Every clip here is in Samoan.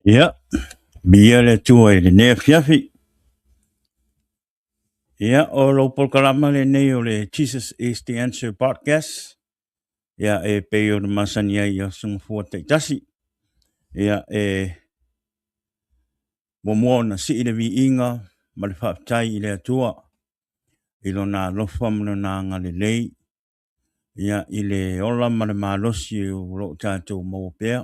Ia, viia le Atua i lenei afiafi. Ia, o lou polokalama lenei o le Jesus is the Answer Podcast, ia, e pei ona masani ai i aso gafua taitasi. Ia, e muamua ona sii le viiga ma le faafetai i le Atua i lona alofa ma lona agalelei, ia, i le ola ma le malosi o lo o tatou maua pea.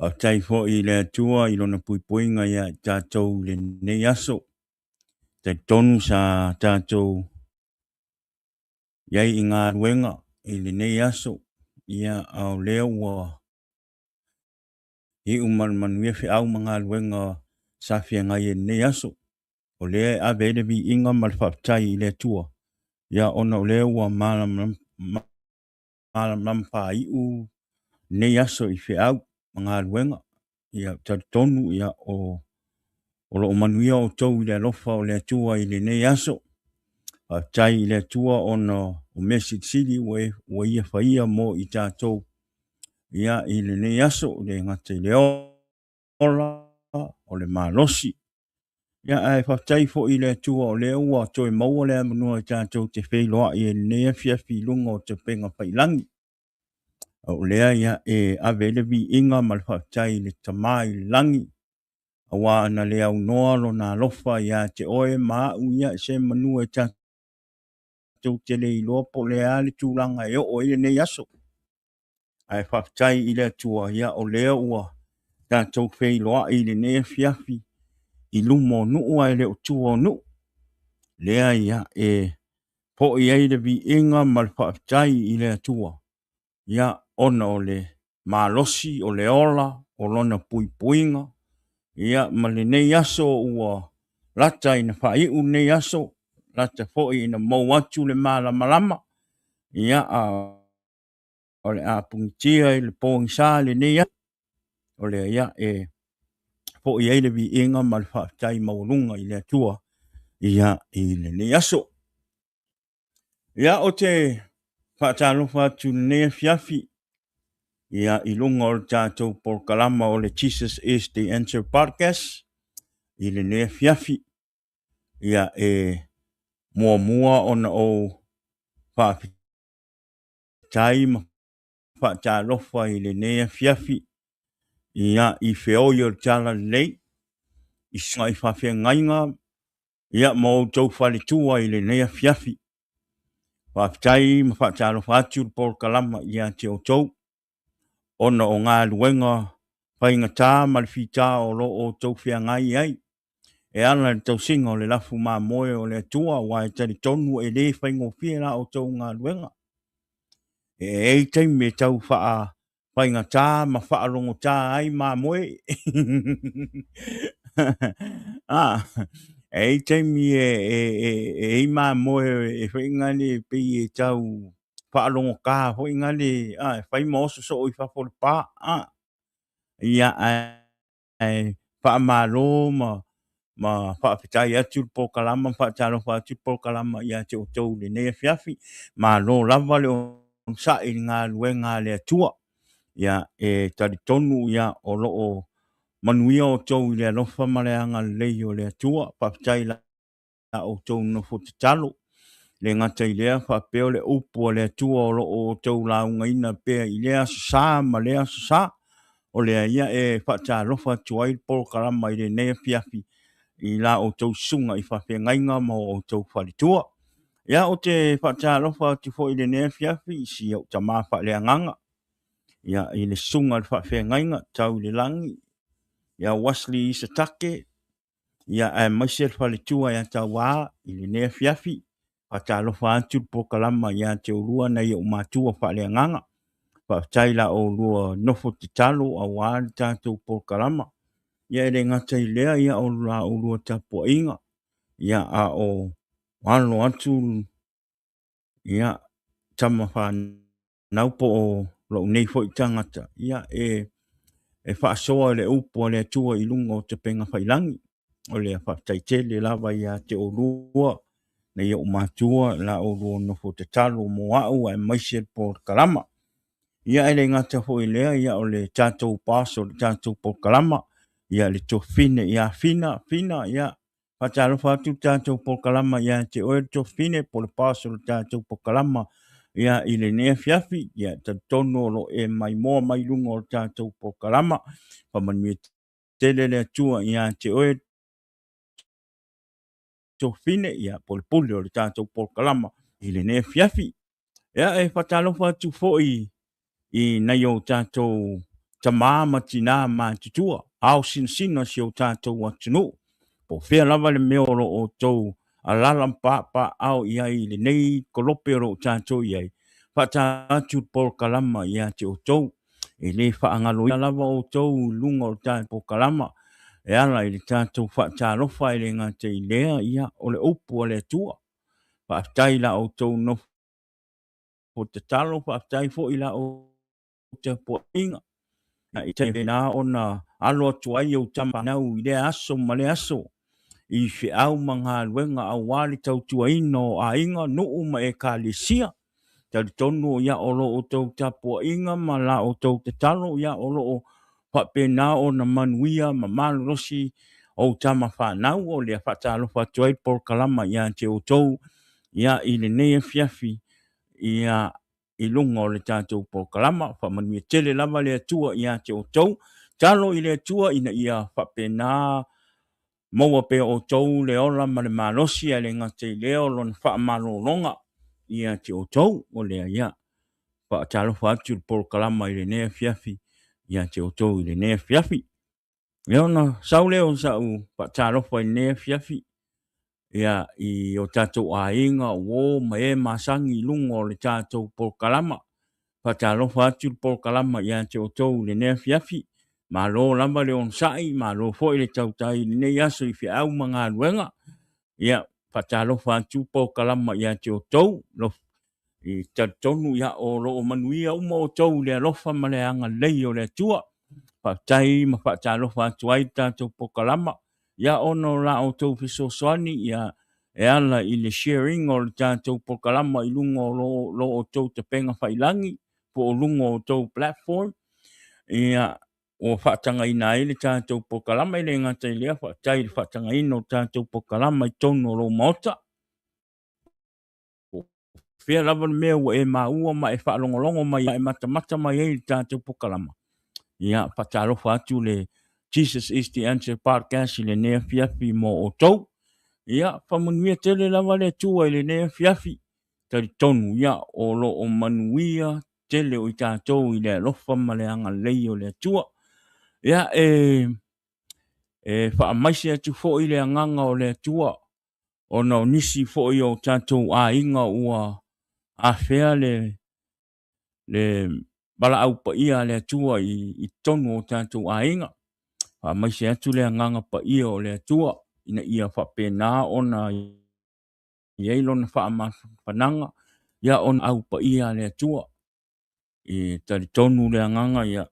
Faafetai foi i le Atua i lona puipuiga ia i tatou i lenei aso. Talitonu sa tatou i ai i galuega i lenei aso, ia, a o lea ua iu ma le manuia feau ma galuega sa feagai ai i lenei aso. O lea e ave ai le viiga ma le faafetai i le Atua, ia, ona o lea ua malamalama malamalama faaiu lenei aso i feau ma galuega. Ia talitonu ia o lo o manuia outou i le alofa o le Atua i lenei aso. Faafetai i le Atua ona o mea silisili ua ia faia mo i tatou ia i lenei aso, le gata i le ola o le malosi. Ia ae faafetai foi i le Atua o lea ua toe maua le avanoa e tatou te feiloai ai i lenei afiafi i luga o Tapega Faiilagi. O lea ia e ave ai le viiga ma le faafetai i le Tama i le lagi, aua ana le aunoa lona alofa ia te oe ma au ia se manu e tatou te le iloa po o le a le tulaga e oo ai lenei aso. Ae faafetai i le Atua, ia o lea ua tatou feiloai i lenei afiafi i luma o nuu ae le o tua o nuu. Lea ia e foi ai le viiga ma le faafetai i le Atua, ia ona o le malosi, o le ola, o lona puipuiga, ia ma lenei aso ua lata ina faaiu lenei aso, lata foi ina mou atu le malamalama, ia a o le a pugitia i le pogisa lenei aso, o lea ia e foi ai le viiga ma le faafetai maualuga i le Atua ia i lenei aso. Ia, ou te faatalofa atu i lenei afiafi ia i luga o le tatou polokalama o le Jesus is the Answer Podcast i lenei afiafi. Ia e muamua ona ou faafetai tai ma faatalofa i lenei afiafi ia i feoi o le Talalelei, i susuga i faafeagaiga ia ma outou faletua i lenei afiafi. Faafetai ma faatalofa atu le polokalama ia te outou ona o galuega faigata ma le fita o lo o outou feagai ai e ala i le tausiga o le lafu mamoe o le Atua, aua e talitonu e le faigofie la outou galuega. E i ai taimi e tau faafaigata ma faalogotā ai mamoe. A, e i ai taimi e i ai mamoe e foi gale e pei e tau faalogotā foi gale, a, e fai ma oso soo i fafo o le pa. A, ia, ae faamalo ma faafetai atu le polokalama ma faatalofa atu le polokalama ia te outou i lenei afiafi. Malo lava le onosai i le galuega a le Atua. Ia, e talitonu ia o lo o manuia outou i le alofa ma le agalelei o le Atua. Faafetai la outou nofo tatalo. Le gata i lea, faapea o le upu a le Atua o lo o outou laugaina pea i lea aso sa ma lea aso sa. O lea ia e faatalofa atu ai le polokalama i lenei afiafi i la outou susuga i faafeagaiga ma o outou faletua. Ia, ou te faatalofa atu foi i lenei afiafi i si ou tama faaleagaga, ia, i le susuga i le faafeagaiga tau i le lagi, ia Wesley Isatake, ia aemaise le faletua ia Tauā i lenei afiafi. Faatalofa atu le polokalama ia te oulua nai ou matua faaleagaga. Faafetai la oulua nofo tatalo aua le tatou polokalama. Ia e le gata i lea, ia o la oulua tapuaiga, ia a o alo atu ia tama fanau po o lou nei foi tagata, ia e faasoa le upu a le Atua i luga o Tapega Faiilagi. O le faafetai tele lava ia te oulua nai ou matua, la oulua nofo tatalo mo au aemaise le polokalama. Ia e le gata foi i lea, ia o le tatou boss o le tatou polokalama, ia le tofine ia Fina, Fina, ia Faatalofa atu le tatou polokalama ia te oe le Tofine po o le boss o le tatou polokalama ia i lenei afiafi. Ia talitonu o lo o e maimoa mai luga o le tatou polokalama. Faamanuia tele le Atua ia te oe Tofine, ia po o le pule o le tatou polokalama i lenei afiafi. Ia e faatalofa atu foi i nai o tatou tamā ma tinā matutua, ao sinasina o si o tatou atunuu, po o fea lava le mea o lo o outou alala ma papaao i ai i lenei kolope o lo o tatou i ai, faatalofa atu le polokalama ia te outou. E le faagaloina lava outou i luga o le tatou polokalama e ala i le tatou faatalofa, e le gata i lea, ia, o le upu a le Atua. Faafetai i la outou nofo tatalo, faafetai foi i la outou tapuaiga i faapena ona alo atu ai ou tama fanau i lea aso ma lea aso i feau ma galuega aua le tautuaina o aiga, nuu ma ekalesia. Talitonu ia o lo outou tapuaiga ma la outou tatalo ia o lo o faapena ona manuia ma malolosi ou tama fanau. O lea faatalofa atu ai le polokalama ia te outou ia i lenei afiafi ia i luga o le tatou polokalama. Faamanuia tele lava le Atua ia te outou. Talo i le Atua ina ia faapena maua pea outou le ola ma le malosi, ae le gata i lea o lona faamalologa ia te outou. O lea ia faatalofa atu le polokalama i lenei afiafi ia te outou i lenei afiafi. Ia ona sau lea o sa'u faatalofa i lenei afiafi ia i o tatou aiga, uo ma e masani i luga o le tatou polokalama. Faatalofa atu le polokalama ia te outou i lenei afiafi. Malo lava le onosai, malo foi le tautai i lenei aso i feau ma galuega. Ia faatalofa atu polokalama ia te outou. I talitonu ia o lo o manuia uma outou i le alofa ma le agalelei o le Atua. Faafetai ma faatalofa atu ai le tatou polokalama ia ona o la outou fesoasoani ia e ala i le sharing o le tatou polokalama i luga o lo outou tapega failagi po o luga o outou platform ia ua faatagaina ai le tatou polokalama. E le gata i lea, faafetai i le faatagaina o le tatou polokalama i totonu o lou maota. Fea lava le mea ua e maua ma e faalogologo mai e matamata mai ai i le tatou polokalama. Ia, faatalofa atu le Jesus is the Answer podcast i lenei afiafi mo outou. Ia, faamanuia tele lava le Atua i lenei afiafi. Talitonu, ia, o lo o manuia tele o i tatou i le alofa ma le agalelei o le Atua. Ia, e faamaise atu foi le agaga o le Atua ona o nisi foi o tatou aiga ua afea le valaau paia a le Atua i totonu o tatou aiga. Faamaise atu le agaga paia o le Atua ina ia faapena ona i ai lona faamafanafanaga ia ona au paia a le Atua. E talitonu le agaga ia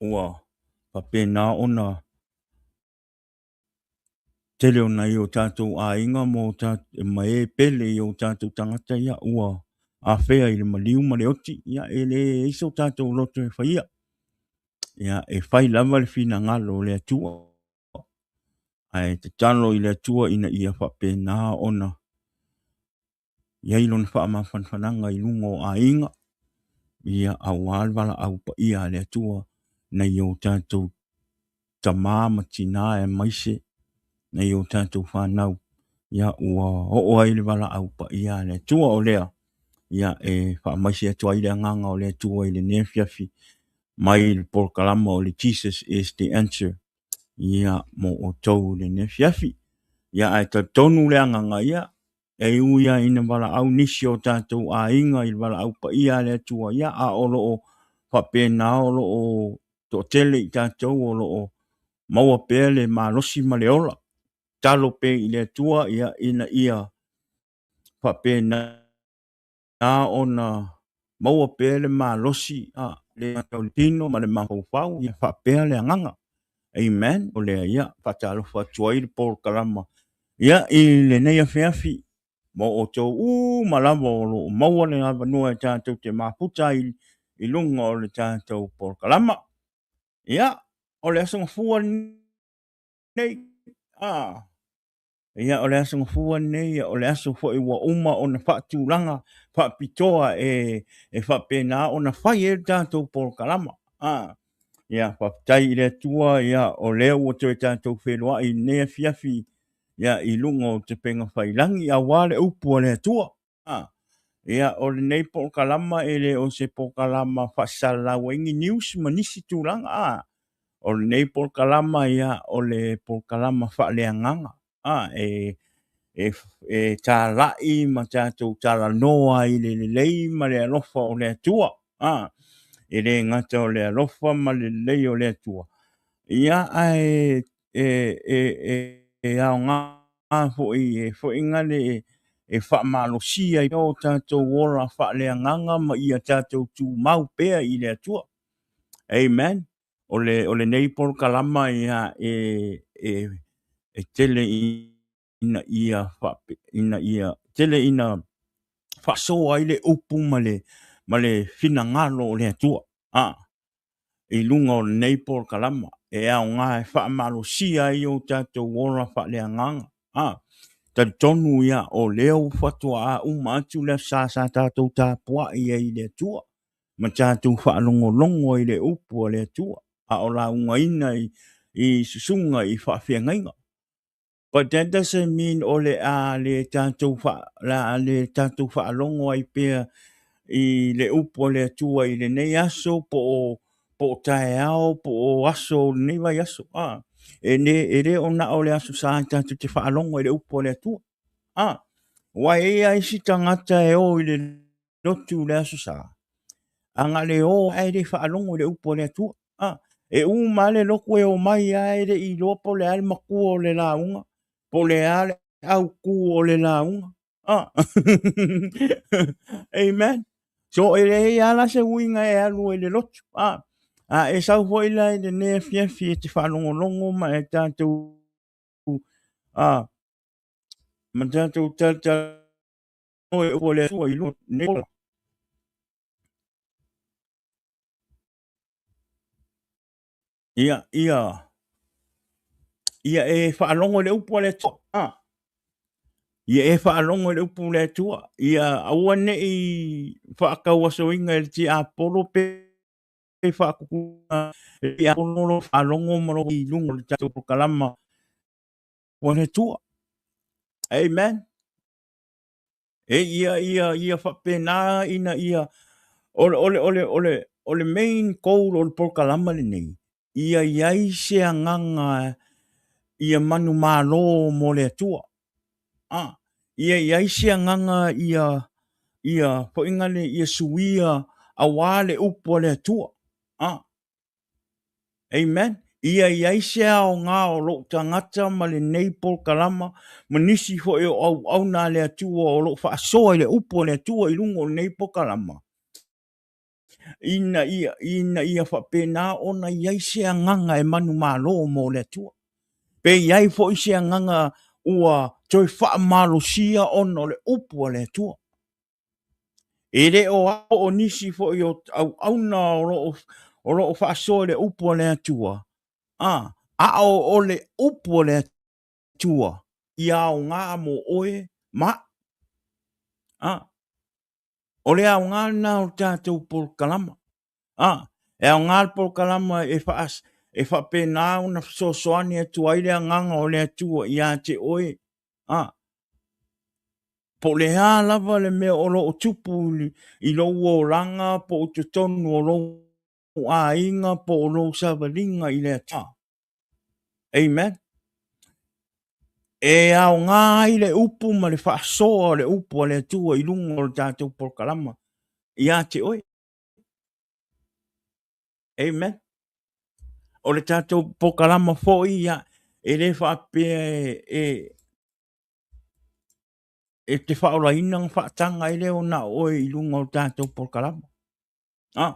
ua faapena ona tele o nai o tatou aiga ma e pele i o tatou tagata ia ua afea i le maliu ma le oti, ia e leai so tatou loto e faia. Ia e fai lava le finagalo o le Atua, ae tatalo i le Atua ina ia faapena ona i ai lona faamafanafanaga i luga o aiga, ia aua le valaau paia a le Atua nai o tatou tamā ma tinā aemaise nai o tatou fanau ia ua oo ai le valaau paia a le Atua. O lea ia e faamaise atu ai le agaga o le Atua i lenei afiafi mai le polokalama o le Jesus is the Answer ia mo outou i lenei afiafi. Ia ae talitonu le agaga ia e ui lava ina valaau nisi o tatou aiga i le valaau paia a le Atua, ia a o lo o faapena o lo o toatele i tatou o lo o maua pea le malosi ma le ola. Talo pea i le Atua ia ina ia faapena ona maua pea le malosi a le tino ma le mafaufau ia faapea le agaga. Amen. O lea ia faatalofa atu ai le polokalama ia i lenei afiafi mo outou uma lava o lo o maua le avanoa e tatou te mafuta ai i luga o le tatou polokalama. Ia, o le aso Gafua lenei. Ia, o le Aso Gafua lenei, o le aso foi ua uma ona faatulaga faapitoa e, e faapena ona fai ai le tatou polokalama. Ah, ia, faafetai i le Atua, ia, o lea ua toe tatou feiloai i lenei afiafi, ia, i luga o Tupega Failagi, aua le upu a le Atua. Ah, ia, o lenei polokalama e le o se polokalama faasalalau ai ni news ma nisi tulaga. Ah, o lenei polokalama, ia, o le polokalama faaleagaga, a, e, e, e talai ma tatou talanoa i le lelei ma le alofa o le Atua, a, e le gata o le alofa ma le lelei o le Atua, ia, ae e, e, e, e aoga foi e foi gale e faamalosia i o tatou ola faaleagaga ma ia tatou tumau pea i le Atua. Amen. O le, o lenei polokalama ia e, e, e tele ina ia faape, ina ia tele ina faasoa ai le upu ma le, ma le finagalo o le Atua. A, i luga o lenei polokalama e aoga e faamalosia ai o tatou ola faaleagaga. A, talitonu ia o lea ua faatoa uma atu le aso sa sa tatou tapuai ai i le Atua ma tatou faalogologo ai i le upu a le Atua, a o laugaina i, i susuga i faafeagaiga. But that doesn't mean o le a le tatou fa, la a le tatou faalogo ai pea i le upu a le Atua i lenei aso po o po o taeao po o aso o lenei vaiaso. Ah, e le, e le o na o le aso sa tatou te faalogo i le upu a le Atua. Ah, aua e i ai isi tagata e o i le lotu i le Aso Sa, a na le o ae le faalogo i le upu a le Atua. A, e uma lava le lotu e omai lava e le i iloa po o le a le matua o le lauga, po o le a le autu o le lauga. A. Amen. So e leai lava la se uiga e alu ai i le lotu. A, a e sau foi la i lenei afiafi e te faalogologo ma e tatou a ma tatou talatalanoa o le Atua i luga nei ola. Ia, ia, ia e faalogo i le upu a le Atua. Ah. Ia e faalogo i le upu a le Atua. Ia aua ne i faatauasoina e le tiapolo pe faatupuina e le tiapolo lou faalogo ma lou i luga o le tatou polokalama a le Atua. Amen. E ia ia ia faapena ina ia o le o le o le o le o le main goal o le polokalama lenei ia i ai se agaga ia manumalo mo le Atua. A, ia i ai se agaga ia ia foi le ia suia aua le upu a le Atua. A, Amen. Ia i ai se aoga o lou tagata ma lenei polokalama ma nisi foi o auauna a le Atua o lo o faasoa i le upu a le Atua i luga o lenei polokalama, ina ia, ina ia faapena ona i ai se agaga e manumalo mo le Atua. Pe i ai foi se agaga ua toe faamalosia ona o le upu a le Atua. E le o ao o nisi foi o auauna o lo o, o lo o faasoa i le upu a le Atua, a, a o, o le upu a le Atua ia aoga mo oe ma a'u. A, o le aoga lena o le tatou polokalama. A, e aoga le polokalama e, faa, e faapena ona fesoasoani atu ai le agaga o le Atua ia te oe. A, po o le a lava le mea o lo o tupu i lou olaga po o totonu o lou aiga po o lou savaliga i le Atua. Amen. E aoga ai le upu ma le faasoa o le upu a le Atua i luga o le tatou polokalama ia te oe. Amen. O le tatou polokalama foi ia, e le faapea e, e, e te faaolaina na faataga ai lea o na o oe i luga o le tatou polokalama. Ah,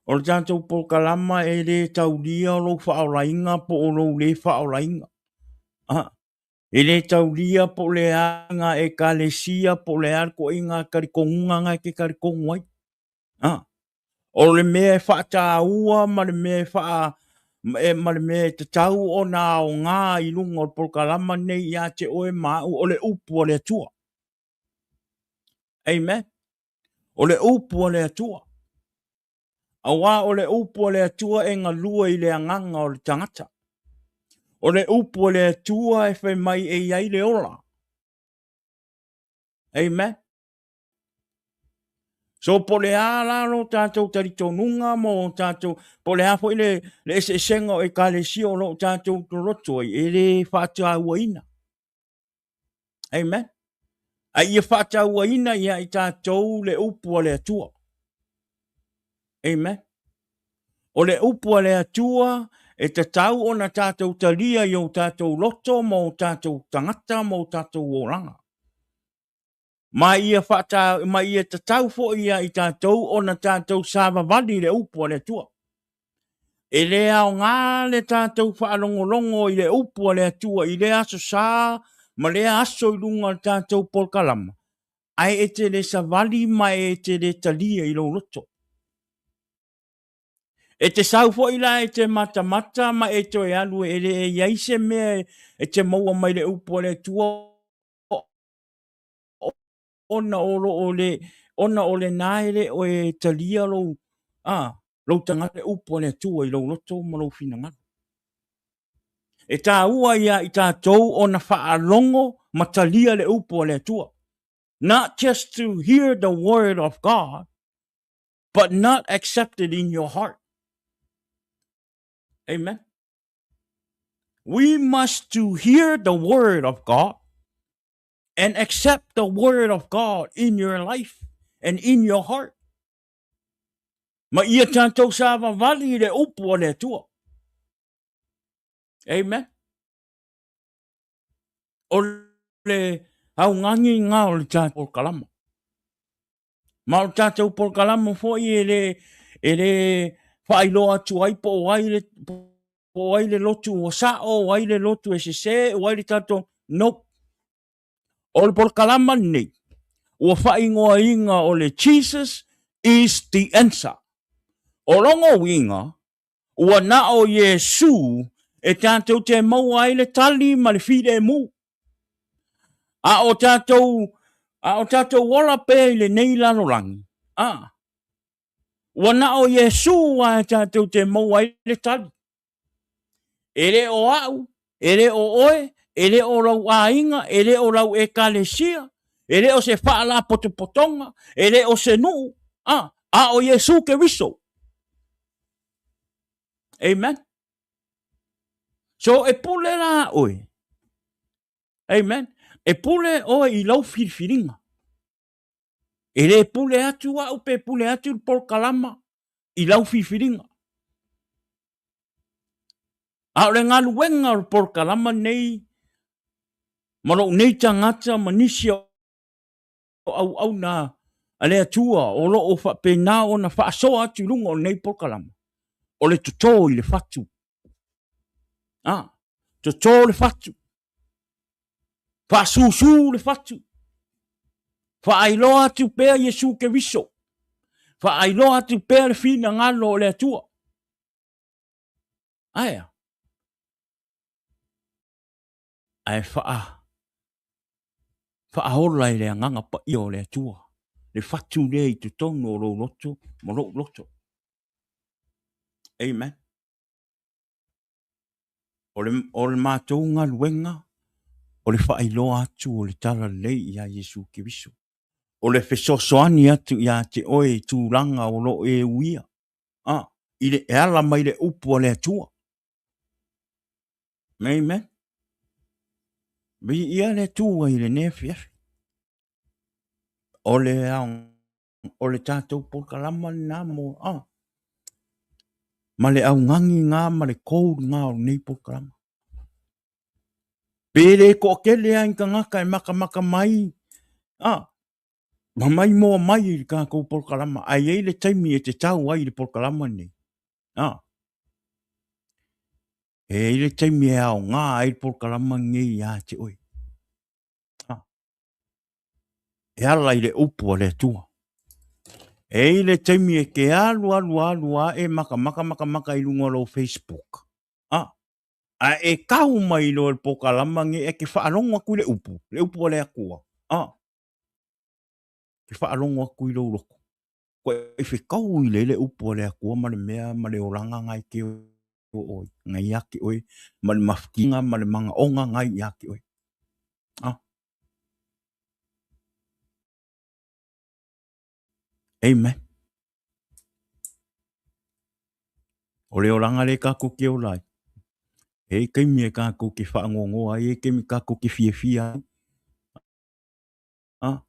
o le tatou polokalama e le taulia lou faaolaina po o lou le faaolaina. Ah, e le taulia po o le a ngā ekalesia po o le a le toaiga talitonuga na e te talitonu ai. Ah, o le mea e faataua ma le mea e faa e ma le mea e tatau ona aoga i luga o le polokalama nei ia te oe ma au, o le upu a le Atua. Amen. O le upu a le Atua. Auā o le upu a le Atua e galue i le agaga o le tagata. O le upu a le Atua e fai mai e i ai le ola. Amen. So po le a la lo tātou talitonuga mo tātou, po le a foi le, le eseesega o ekalesia o lo o tātou loloto ai, e le faatauaina. Amen. A ia faatauaina ia i tātou le upu a le Atua. Amen. O le upu a le Atua e tatau ona tātou talia i o tātou loto ma o tātou tagata ma o tātou olaga. Ma ia whaata, ma ia tatau foi ia i tātou ona tātou savavali i le upu a le Atua. E le aoga le tātou whaalongolongo i le upu a le Atua i lea aso sa ma lea aso i lunga o le tātou polokalama, ae e te le savali ma e te le talia i lou loto. E te sau foi la e te matamata ma e toe alu e le e iai se mea e te maua mai le upu a le Atua ona o lo o le ona o lena e le o e talia lou a lou tagata le upu a le Atua i lou loto ma lou finagalo. E tāua ia i tātou ona faalogo ma talia le upu a le Atua. Not just to hear the word of God, but not accept it in your heart. Amen. We must to hear the word of God and accept the word of God in your life and in your heart. Ma ia tātou savavali i le upu a le Atua. Amen. O le augani ngā o le tātou kalama. Ma o le tātou polokalama foi e le, e le faailoa atu ai po o ai le, po o ai le lotu ua sa'o, o ai le lotu e sesē, o ai le tātou, nope. O le polokalama lenei, ua faaigoaina o le Jesus is the answer. O lona uiga, ua na o Iesū e tātou te maua ai le tali ma le filemu. A o tātou, a o tātou ola pea i lenei lalolagi, a, ua na o Iesū a e tātou te maua ai le tali. E le o au, e le o oe, e le o lau aiga, e le o lau ekalesia, e le o se faalapotopotoga, e le o se nuu, a, a o Iesū Keriso. Amen. So e pule la oe. Amen. E pule oe i lau filifiliga. E le pule atu au pe pule atu le polokalama i lau filifiliga. A o le galuega o le polokalama nei ma lou nei tagata ma nisi o auauna a le Atua o lo o faapena ona faasoa atu i luga o lenei polokalama, o le toto i le fatu. A, toto le fatu. Faasusū le fatu. Faailoa atu pea Iesu Keriso. Faailoa atu pea le finagalo o le Atua. Aea. Ae faa faaola i le agaga paia o le Atua le fatu lea i totonu o lou loto ma lou loto. Amen. O le, o le matou galuega, o le faailoa atu o le tala lelei iā Iesu Keriso. O le fesoasoani atu iā te oe i tulaga o lo o e uia, a, i le, e ala mai le upu a le Atua. Amen. Viia le Atua i lenei afiafi. O le ao, o le tātou polokalama lena mo, a, ma le augani ngā ma le goal ngā o lenei polokalama. Pe le toatele lava i tagata e makamaka mai, a, ma maimoa mai i le tatou polokalama, ae i ai le taimi e te tau ai i le polokalama lenei. A, e i ai le taimi e aoga ai le polokalama lenei ia te oe. A, e ala i le upu a le Atua. E i ai le taimi e te alu alu alu ae makamaka makamaka i luga o lou Facebook. Ae e kau mai loa i le polokalama lenei e te faalogo atu i le upu, le upu a le Atua, a, e te faalogo atu i lou loto, ua e fetau i le upu a le Atua ma le mea ma le olaga na e te oo ai, na ia te oe, ma le mafatiaga ma le manaoga na ia te oe. A. Amen. O le olaga lea tatou te ola ai, e i ai taimi e tatou te faanoanoa ai, e i ai taimi tatou te fiafia ai. Ah.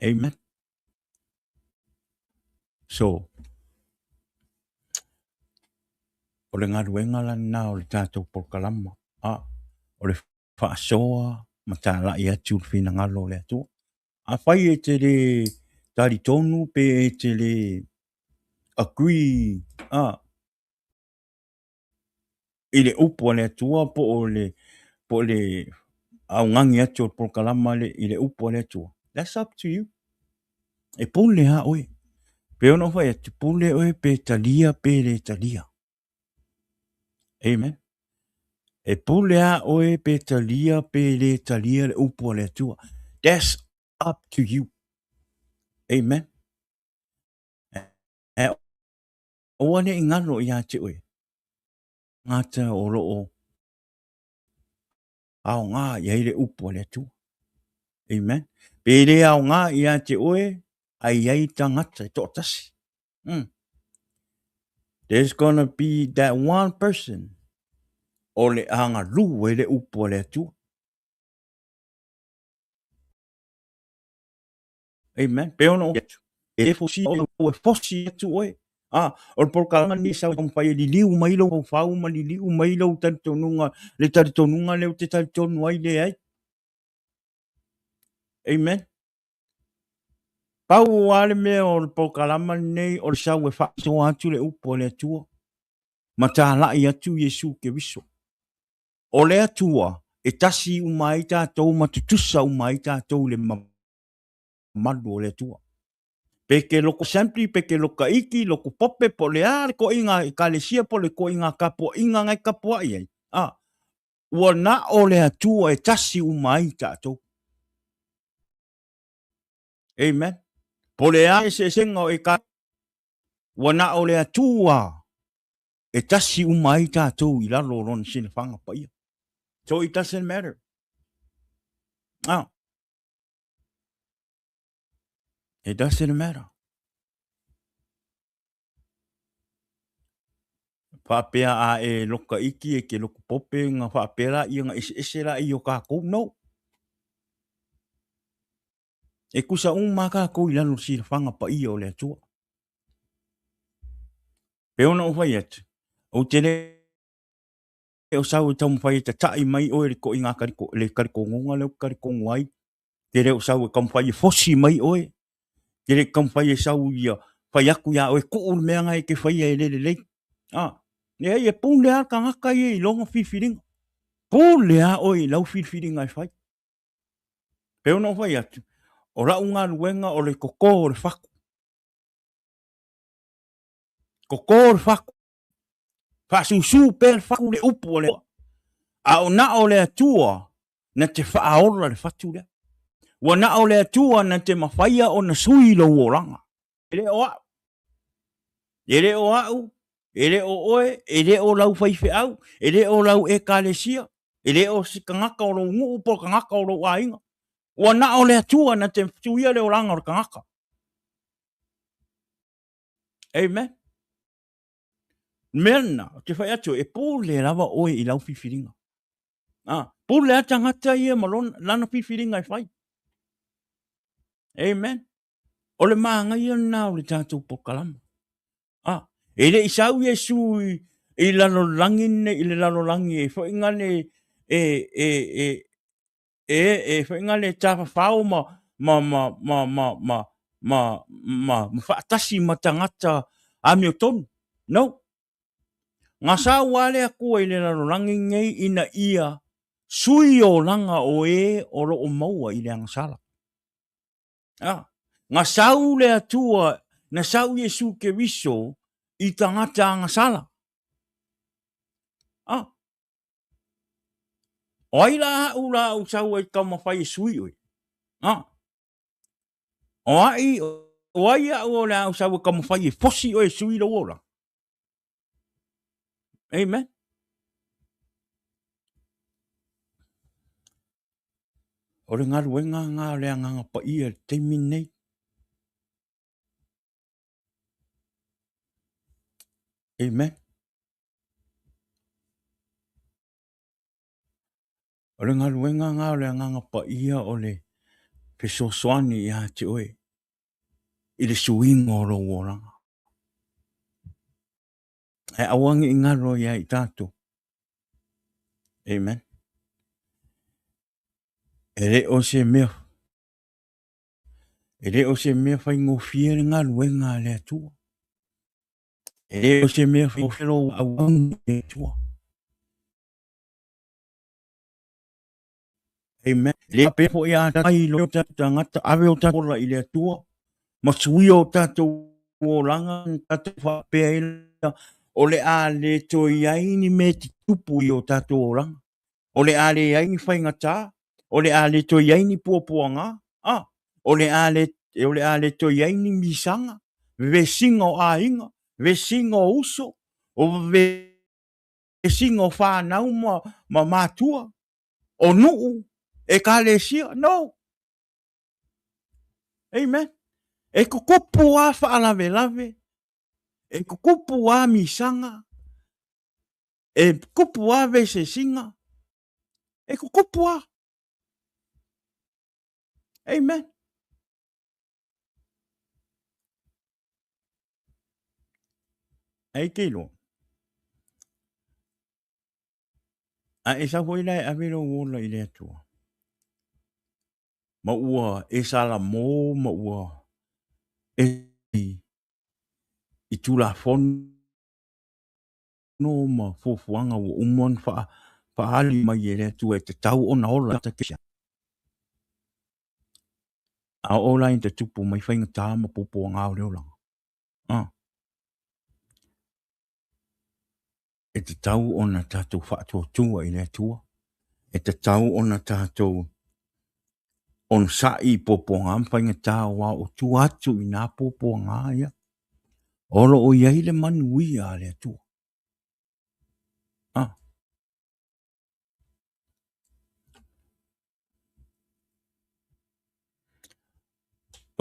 Amen. So, o le galuega la lena o le tatou polokalama, ah, o le faasoa ma talai atu le finagalo o le Atua. Afai e te le talitonu pe e te le agree ah, i le upu a le Atua po o le po o le augani atu o le polokalama le, i le upu a le Atua, that's up to you. E pule lava oe. Pei ona ou fai atu, pule oe pe talia pe le talia. Amen. E pule lava oe pe talia pe le talia le upu a le Atua. That's up to you. Amen. E aua ne i galo ia te oe. Ngata o loo aoga i ai le upu a le Atua. Amen. Pe le aoga ia te oe, ai ai tagata e toatasi. There's gonna be that one person o le agalū ai le upu a le Atua. Amen. Pe ona atu. E le fosi o e fosi atu oe. Ah, o le polokalama ni sau taumafai e liliu mai lou faufau ma liliu mai lou talitonuga, le talitonuga lea ou te talitonu ai leai. Amen. Pau lava le mea o le polokalama lenei o le sau e faasoa atu le upu a le Atua ma talai atu Iesu Keriso. O le Atua e tasi uma ai tatou ma tutusa uma ai tatou i le mamalu o le Atua. Pe ke loko assembly, pe ke loka iki, loko pope, po o le a le koiga ekalesia, po o le koiga tapuaiga na e tapuai ai, a, ua na o le Atua e tasi uma ai tatou. Amen. Po o le a eseesega o ekalesia, ua na o le Atua e tasi uma ai tatou i lalo o lona silafaga paia. So it doesn't matter. Ah. It doesn't matter. Faapea a e loka iki e ke loko pope nga faapea la ia nga ese ese la i o kākou. No. E kusa uma kākou i lalo silafaga paia o le Atua. Pei ona ou fai atu, ou te le o sau e taumafai e tataʻi mai oe i le toʻiga kaliko, le kalikogoga lea ou te kalikogo ai, te le o sau e taumafai e fosi mai oe, te le taumafai e sau ia fai atu iā oe, tuu le mea na e te faia e le lelei. A, leai, e pule lava le tagata ia i lona filifiliga. Pule lava oe i lau filifiliga e fai. Pei ona ou fai atu, o lau galuega o le toto o le fatu. Toto le fatu. Faasusu pea le fatu le upu a le Atua. A o na o le Atua na te faaola le fatu lea. Ua na o le Atua na te mafaia ona sui lou olaga. E le o au. E le o au, e le o oe, e le o lau faifeau, e le o lau ekalesia, e le o se tagata o lou nuu po o le tagata o lou aiga. Ua na o le Atua na te suia le olaga o le tagata. Amen. Mea lena, ou te fai atu, e pule lava oe i lau filifiliga. Ah, pule a tagata ia ma lona, lana filifiliga e fai. Amen. O le māgaia lena o le tatou polokalama. Ah, e le i sau Iesu i, i lalolagi nei, i le lalolagi e foi ngale e, e, e, e, e foi ngale tafafao ma, ma, ma, ma, ma, ma, ma, ma, ma faatasi ma tagata amiotonu. No. Nga sau a le Atua i le lalolagi nei ina ia sui olaga o e o loo maua i le agasala. Ah, nga sau le Atua, na sau Iesu Keriso i tagata agasala. Ah. O ai la a'u la ou sau ai taumafai e sui oe? A? O ai, o ai a'u o le a ou sau e taumafai e fosi oe e sui lou olaga? Amen. O le galuega lena o le Agaga Paia i le taimi lenei. Amen. O le galuega lena o le Agaga Paia o le fesoasoani ia te oe i le suiga o lou olaga. Ae aua ne i galo ia i tatou. Amen. E le o se mea e le o se mea faigofie le galuega a le Atua. E le o se mea faigofie lou auauna i le Atua. Amen. Le faapea foi a tai lo tatou tagata, ave o tatou ola i le Atua, ma suia o tatou olaga, tatou faapea ai lea, o le a le toe i ai ni mea e tutupu i o tatou olaga. O le a leai ni faigata, o le a le toe i ai ni puapuaga, a, o le a le, o le a le toe i ai ni misaga, vesiga o aiga, vesiga o uso, o vesiga o fanau ma, ma matua, o nuu, ekalesia. No. Amen. E tutupu lava faalavelave, e tutupu lava misaga, e tutupu lava vesesiga, e tutupu lava. Amen. Ai te iloa. A e sau foi la e ave lou ola i le Atua, ma ua e salamo ma ua e i Tulafono ma fuafuaga ua uma ona faaali mai e le Atua e tatau ona ola. A oo la ina tupu mai faigata ma puapuaga o le olaga, e tatau ona tatou faatuatua i le Atua, e tatau ona tatou onosai i puapuaga ma faigata aua o tua atu i nā puapuaga ia, o lo o i ai le manuia a le Atua. Ah.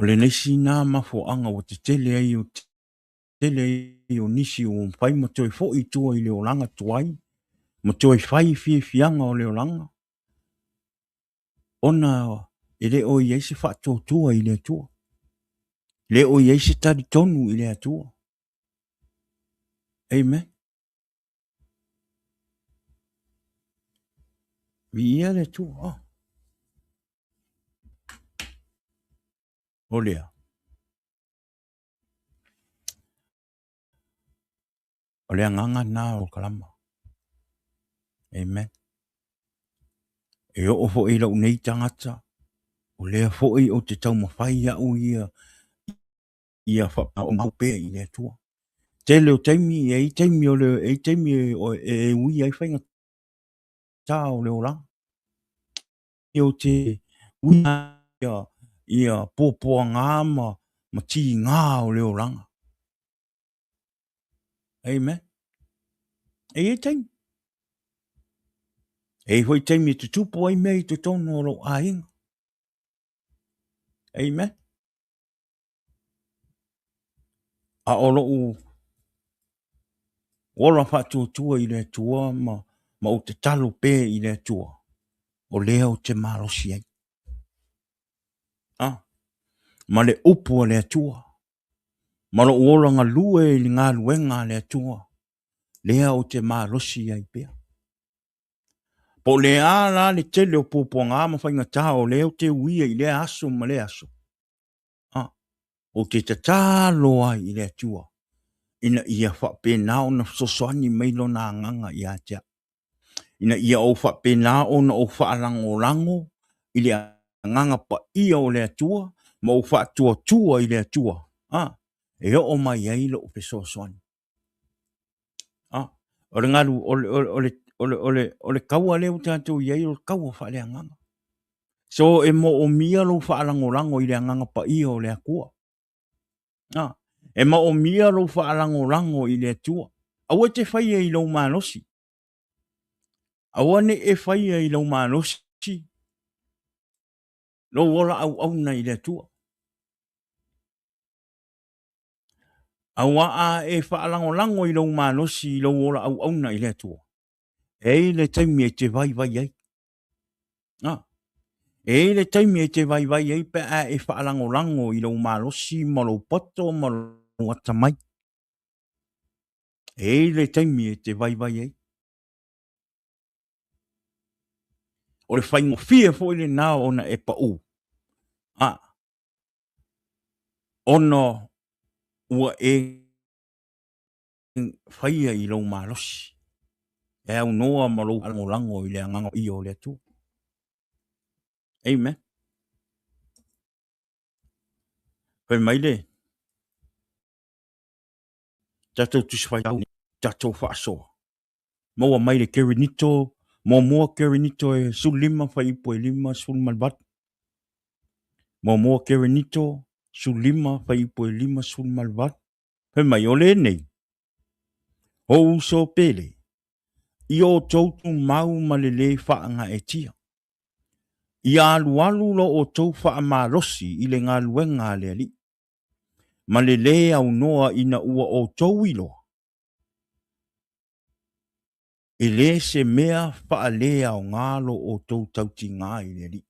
O le nisi nā mafuaaga ua tetele ai o tele ai o nisi ua mafai ma toe foi i tua i le olaga tuai ma toe fai fiafiaga o le olaga, ona e le o i ai se faatuatua i le Atua, le o i ai se talitonu i le Atua. Amen. Viia le Atua. Oh. O lea. O le agaga lena o kalama. Amen. E oo foi i lou nei tagata, o lea foi ou te taumafai au ia ia faapau pea i le Atua. Tele o taimi, e i ai taimi o le, e i ai taimi e ui ai faigata o le olaga. Ou te uia ia puapuaga ma, ma tigā o le olaga. Amen. E i ai taimi. E i ai foi taimi e tutupu ai mea i totonu o lou aiga. Amen. A o lou ola faatuatua i le Atua ma, ma ou tatalo pea i le Atua, o lea ou te malosi ai. Ah, ma le upu a le Atua, ma lou ola galue i le galuega a le Atua, lea ou te malosi ai pea. Po o le a la le tele o puapuaga ma faigata o lea ou te uia i lea aso ma lea aso, a, ou te tatalo ai i le Atua ina ia faapena ona fesoasoani mai Lona Agaga ia te au, ina ia ou faapena ona ou faalagolago i le Agaga Paia o le Atua ma ou faatuatua i le Atua, a, e oo mai ai lou fesoasoani. A, o le galu, o le, o le, o le, o le, o le, o le kaua lea ua tatou i ai o le kaua faaleagaga. So e moomia lou faalagolago i le Agaga Paia o le Atua. A, e moomia lou faalagolago i le Atua. Aua e te faia i lou malosi. Aua ne i e faia i lou malosi lou ola auauna i le Atua. Aua a e faalagolago i lou malosi i lou ola auauna i le Atua, e i ai le taimi e te vaivai ai. A, e i ai le taimi e te vaivai ai pe a e faalagolago i lou malosi ma lou poto ma lou atamai. E i ai le taimi e te vaivai ai. O le faigofie foi lena ona e pau. A, ona ua e faia i lou malosi, e aunoa ma lou lagolago i le Agaga Paia o le Atua. Amen. Fai mai le tatou Tusi Faitau, tatou faasoa. Maua mai le Kerinito, muamua Kerinito e 15 fuaiupu e 58. Muamua Kerinito 15 fuaiupu e 58. Fai mai, o lenei, o uso pele, i outou tumau ma le lē faagaeetia. Ia alualu lo outou faamalosi i le galuega a le Alii, ma le lē aunoa ina ua outou iloa, e lē se mea faaleaoga lo outou tautiga i le Alii.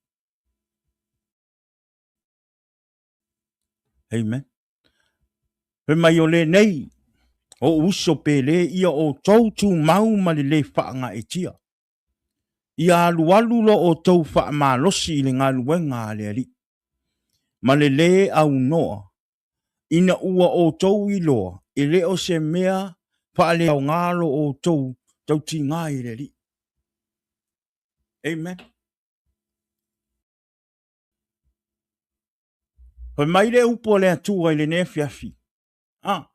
Amen. Fai mai o lenei, o uso pele ia outou tumau ma le lē faagaeetia. Ia alualu lo outou faamalosi i le galuega a le Alii, ma le lē aunoa ina ua outou iloa e le o se mea faaleaoga lo outou tautiga i le Alii. Amen. Fai mai le upu a le Atua i lenei afiafi, a,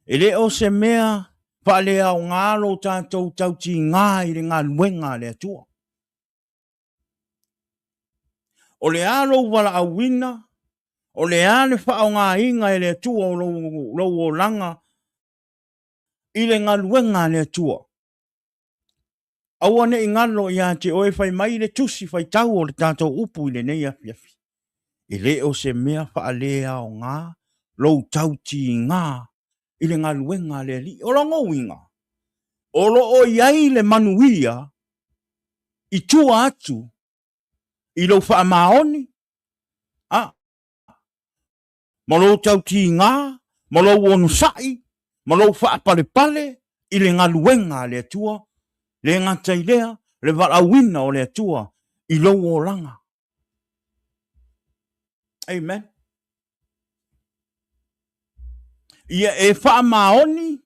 e le o se mea faaleaoga lo tatou tautiga i le galuega a le Atua. O le a lou valaauina, o le a le faaaogaina e le Atua o lou, lou olaga i le galuega a le Atua. Aua ne i galo ia te oe fai mai le tusi faitau o le tatou upu i lenei afiafi. E le o se mea faaleaoga lou tautiga i le galuega a le Alii. O lona uiga, o lo o i ai le manuia i tua atu i lou faamaoni, a, ma lou tautiga, ma lou onosai, ma lou faapalepale i le galuega a le Atua, le gata i lea, le valaauina o le Atua i lou olaga. Amen. Ia e faamaoni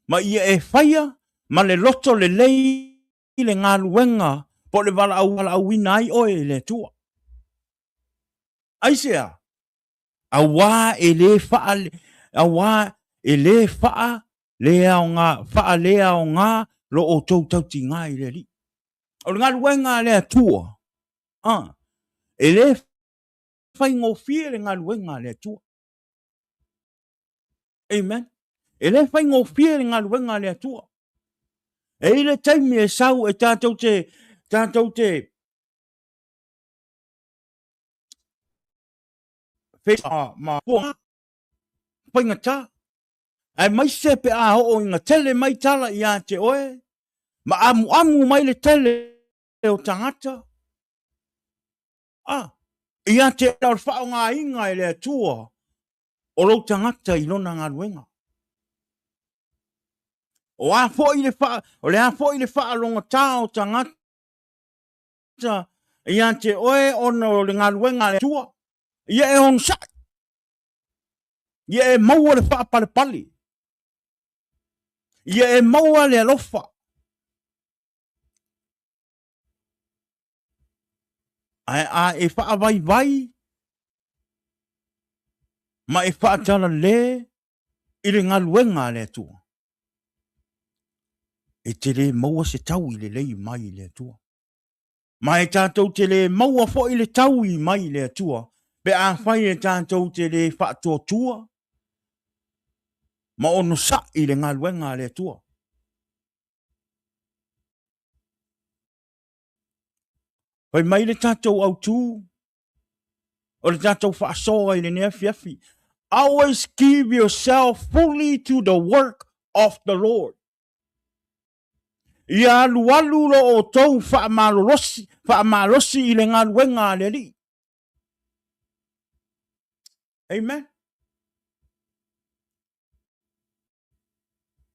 ma ia e faia ma le loto lelei le galuega po o le valaau valaauina ai oe e le Atua. Aisea? Auā e lē faa, auā e lē faa le aoga, faaleaoga lo outou tautiga i le Alii. O le galuega a le Atua, a, e lē faigofie le galuega a le Atua. Amen. E lē faigofie le galuega a le Atua. E i le taimi e sau e tatou te, tatou te ma faigata, aemaise pe a oo ina tele mai tala ia te oe, ma amuamu mai le tele o tagata, a, ia te oe o le faaaogaina e le Atua o lou tagata i lona galuega. O a foi le faa, o le a foi le faalogotā o tagata ia te oe ona o le galuega a le Atua, ia e onosai, ia e maua le faapalepale, ia e maua le alofa. Ae a e faavaivai ma e faatalale i le galuega a le Atua. E te le maua se taui lelei mai i le Atua. Ma e tatou te le maua foi le taui mai i le Atua pe afai e tatou te le faatuatua ma onosai i le galuega a le Atua. Fai mai le tatou autu o le tatou faasoa i lenei afiafi. Always give yourself fully to the work of the Lord. Ia alualu lo outou faamalolosi, faamalosi i le galuega a le Alii. Amen.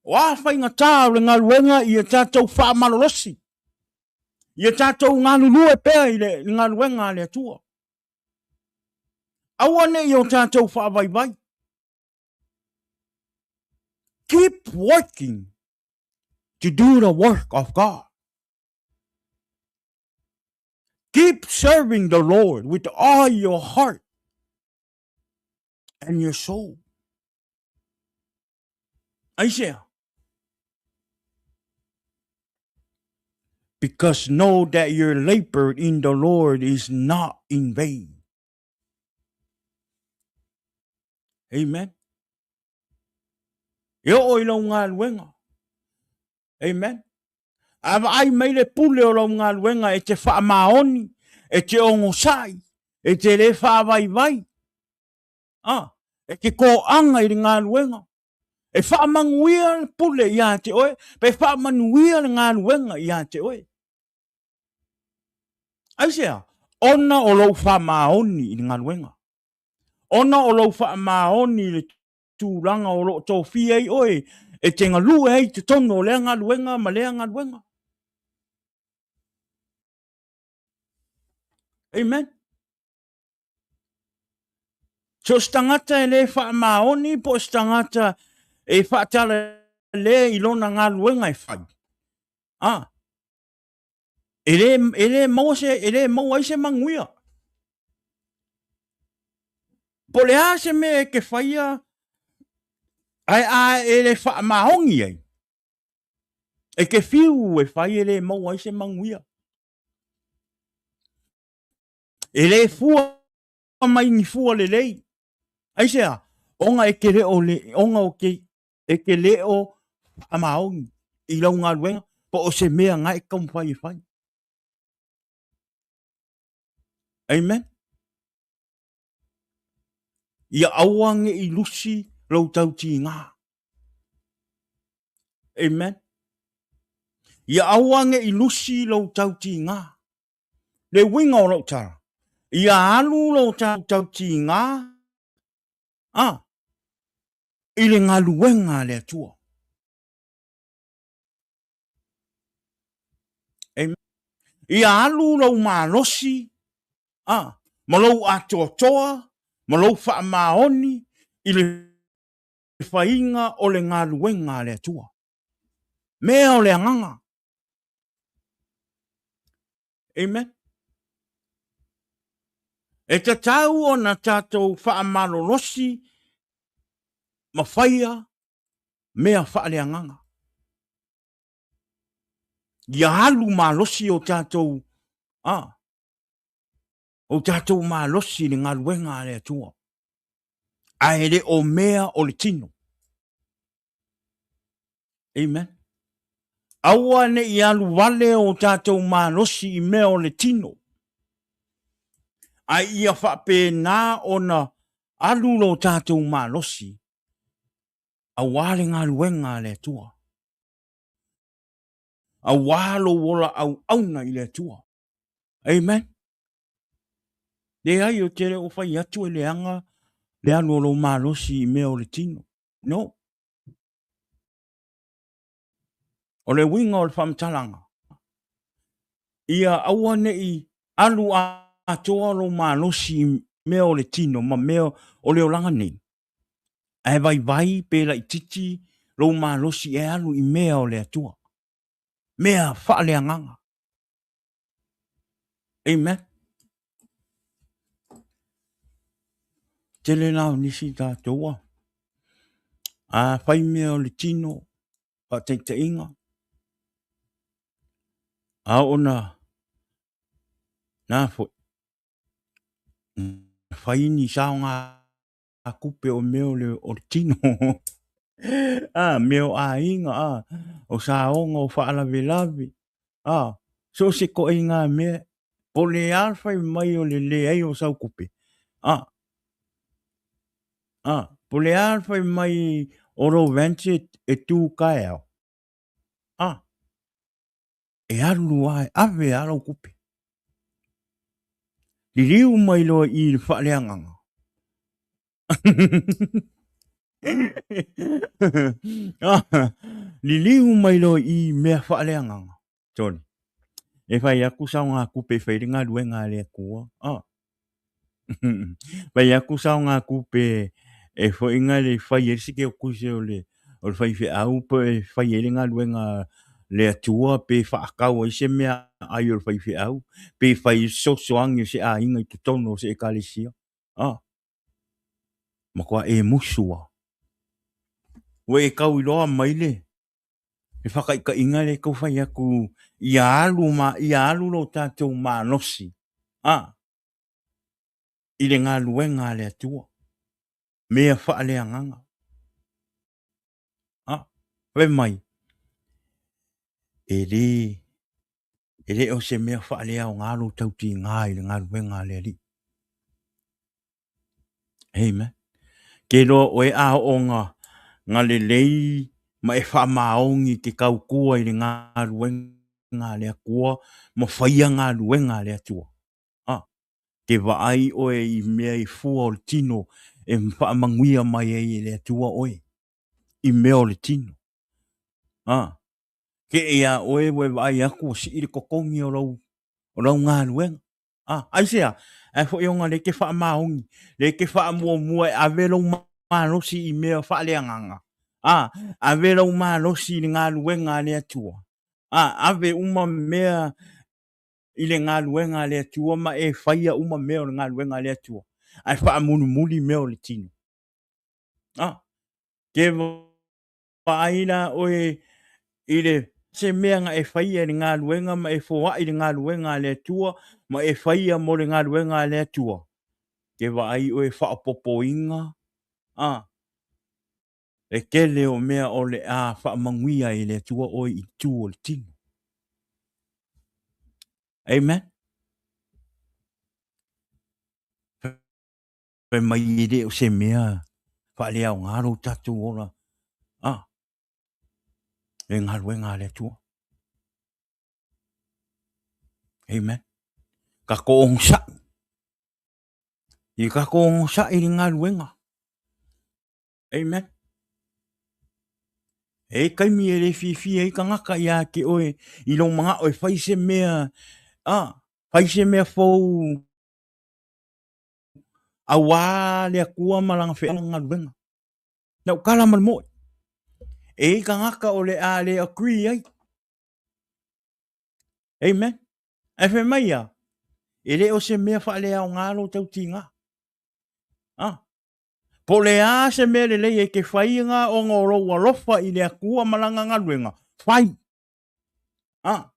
O a faigata o le galuega ia tatou faamalolosi, ia tatou galulue pea i le galuega a le Atua. Aua ne i o tatou faavaivai. Keep working to do the work of God. Keep serving the Lord with all your heart and your soul. Aisea? Because know that your labor in the Lord is not in vain. Amen. E oo i lau galuega. Amen. A vaai mai le pule o lau galuega e te faamaoni, e te ogosai, e te le faavaivai. Ah, e te kōaga i le galuega. E faamanuia le pule ia te oe, pe faamanuia le galuega ia te oe. Aisea? Ona o lou faamaoni i le galuega. Ona o lou faamaoni i le tulaga o lo o tofia ai oe e te galue ai i totonu o lea galuega ma lea galuega. Amen. So o se tagata e le faamaoni po o se tagata e faatalale i lona galuega e fai, a, e le, e le maua se, e le maua ai se manuia. Po o le a se mea e te faia, ae a e le faamaoni ai, e te fiu e fai e le maua ai se manuia. E le fua mai ni fua lelei. Aisea? Ona e te le o le, ona o te, e te le o faamaoni i lau galuega po o se mea na e taumafai e fai. Amen. Ia aua ne i lusi lou tautiga. Amen. Ia aua ne i lusi lou tautiga. Le uiga o lau tala, ia alu lou tautiga a i le galuega a le Atua. Amen. Ia alu lou malosi a ma lou atoatoa ma lou faamaoni i le faiga o le galuega a le Atua. Mea o le agaga. Amen. E tatau ona tatou faamalolosi ma faia mea faaleagaga. Ia alu malosi o tatou, a, o tatou malosi i le galuega a le Atua. Ae le o mea o le tino. Amen. Aua ne i alu vale o tatou malosi i mea o le tino. Ae ia faapena ona alu lo tatou malosi aua le galuega a le Atua. Aua lou ola auauna i le Atua. Amen. Leai, ou te le o fai atu e leaga le alu o lou malosi i mea o le tino. No. O le uiga o le faamatalaga, ia aua ne i alu atoa lou malosi i mea o le tino ma mea o le olaga nei, ae vaivai pe laitiiti lou malosi e alu i mea o le Atua, mea faaleagaga. Amen. Tele la o nisi tatou a. A fai mea o le tino, faataitaiga. A oo na, na foi, na fai ni saogatupe o mea o le, o le tino. A, mea o aiga, a, o saoga o faalavelave, a, so o se ituaiga mea, po o le a le fai mai o le leai o sau tupe, a, a, po o le a le fai mai o lou rent e tu taeao, a, e alu lava e ave lava lau tupe. Liliu mai loa i le faaleagaga. Liliu mai loa i mea faaleagaga. Sorry. E fai atu saogatupe e fai le galuega a le Atua. Ah. Fai atu saogatupe e foi na le fai ai le sekeutusi o le o le faifeau pe e fai ai le galuega a le Atua pe faatau ai se meaai o le faifeau pe fai ai se fesoasoani o se aiga i totonu o se ekalesia. Ah. Matua e musu lava. Ua e tau iloa mai le le faataitaiga lea e tau fai atu ia alu ma ia alu lo tatou malosi a i le galuega a le Atua, mea faaleagaga. A, fai mai, e le, e le o se mea faaleaoga lou tautiga i le galuega a le Alii. Amen. Ke loa oe a oo nga, nga lelei ma e faamaoni i ke tautua i le galuega a le Atua ma faia galuega a le Atua. A, ke vaai oe i mea i fua o le tino e faamanuia mai ai e le Atua oe i mea o le tino. A, ke iā oe ua e vaai atu ua sii le totogi o lau, o lau galuega. A, aisea? Ae foi ona lea e te faamaoni, lea e te faamuamua e ave lou malosi i mea faaleagaga. A, ave lou malosi i le galuega a le Atua. A, ave uma mea i le galuega a le Atua ma e faia uma mea o le galuega a le Atua, ae faamulimuli mea o le tino. A, ke vaai la oe i le se mea na e faia i le galuega ma e foai i le galuega a le Atua ma e faia mo le galuega a le Atua, ke vaai oe faaopoopoina, a, le tele o mea o le a faamanuia ai e le Atua oe i tu o le tino. Amen. Fai mai e le o se mea faaleaoga lo tatou ola a e galuega a le Atua. Amen. Tatou onosai. Ia tatou onosai i le galuega. Amen. E taimi e le fiafia ai tagata ia te oe i lou manao e fai se mea, a, fai se mea fou auā le Atua ma lana feau galuega. Na ou tala ma le moe. E i tagata o le a le agree ai. Amen. Ae fai mai ia, e le o se mea faaleaoga lou tautiga. Ah. Po o le a se mea lelei e te faiga ona o lou alofa i le Atua ma lana galuega, fai. Ah.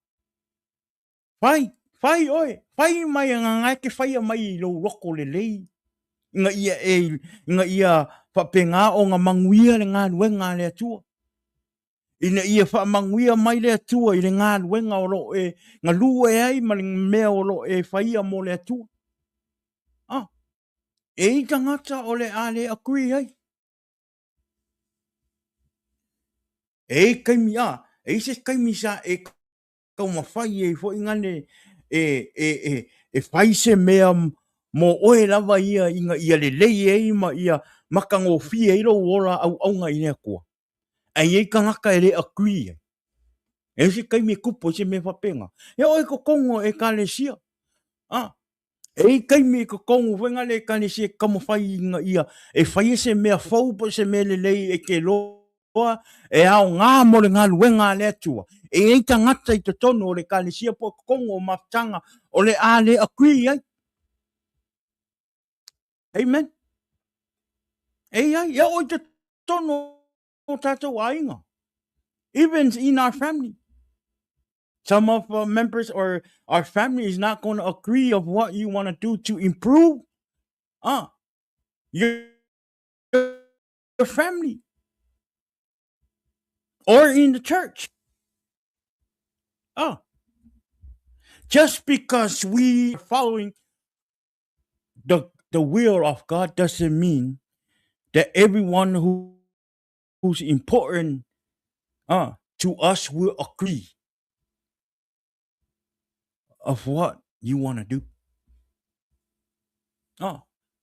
Fai, fai oe, fai mai agaga e te faia mai i lou loto lelei, ina ia e, ina ia faapena ona manuia le galuega a le Atua. Ina ia faamanuia mai le Atua i le galuega o lo o e galue ai ma le mea o lo o e faia mo le Atua. Ah, e i tagata o le a le agree ai. E i taimi, ah, e i se taimi sa e taumafai ai foi gane e, e, e, e fai se mea mo oe lava ia ina ia lelei ai ma ia matagofie ai lou ola auauna i le Atua. Ae i ai tagata e le agree ai. E se taimi e tupu ai se mea faapena. E oo i totonu o ekalesia. Ah, e i taimi i totonu foi na le ekalesia e taumafai ina ia e faia se mea fou po o se mea lelei e te loa e aoga mo le galuega a le Atua. E i ai tagata i totonu o le ekalesia po o totonu o mafutaga o le a le agree ai. Amen. E i ai, e oo i totonu o tatou aiga. Even in our family. Some of our members or our family is not going to agree of what you want to do to improve your family or in the church. Just because we are following the will of God doesn't mean that everyone who's important to us will agree of what you want to do.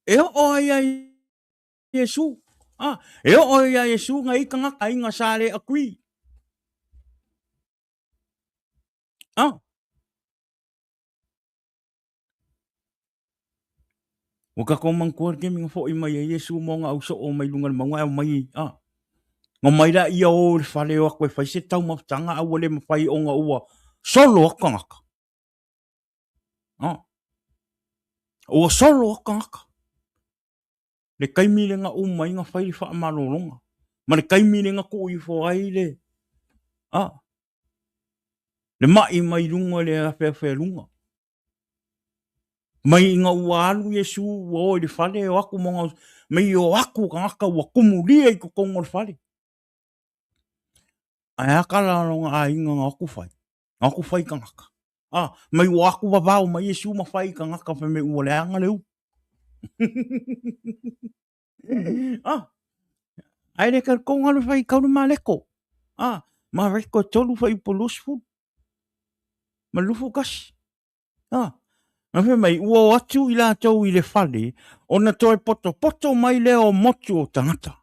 E oo ai ia Iesu. E oo ai ia Iesu nga i kangaka ai nga sa le agree. Ua ka ko manatua le taimi na foʻi mai ai Iesu ma ona ausoo mai luga o le mauga ae omai a na omai laia o i le fale o atu e fai se taumafataga a ua le mafai ona ua solo atu tagata. Ua solo atu tagata. Le taimi lea na uma ai na fai le faamalologa ma le taimi lea na tuu ifo ai le le mai mai luga i le afeafealuga. Mai ina ua alu Iesu ua o i le fale o atu ma ona, mai o atu tagata ua tumulia i totonu o le fale. Ae a tala a lona aiga na o atu fai, na o atu fai tagata. A, mai ua atu vavao mai Iesu ma fai i tagata fai mai ua leaga le ulu. A, ae le talitonu alu e fai i kau le Mareko. A, Mareko e 3 fuaiupu 20 ma le 21. A, na fai mai, ua o atu i latou i le fale, ona toe potopoto mai lea o motu o tagata.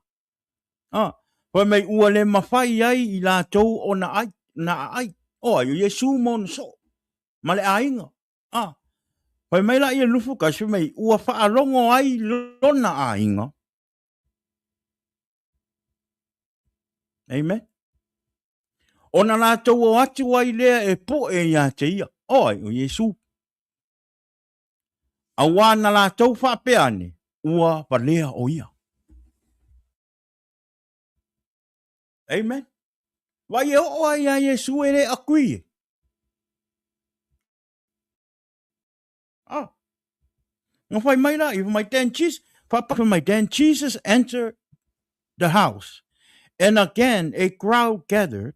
A, fai mai, ua le mafai ai i latou ona ai, na aai. O ai, o Iesu ma ona soo, ma le aiga. A, fai mai la ia lufu kasi, fai mai, ua faalogo ai lona aiga. Amen. Ona latou o atu ai lea e poe iā te ia. O ai, o Iesu. Auā na latou faapea ane, ua valea o ia. Amen. Vai e oo ai iā Iesu e le akui e. Ah. Na whai mai la, i mai then Jesus, whapapa mai, then Jesus entered the house, and again a crowd gathered,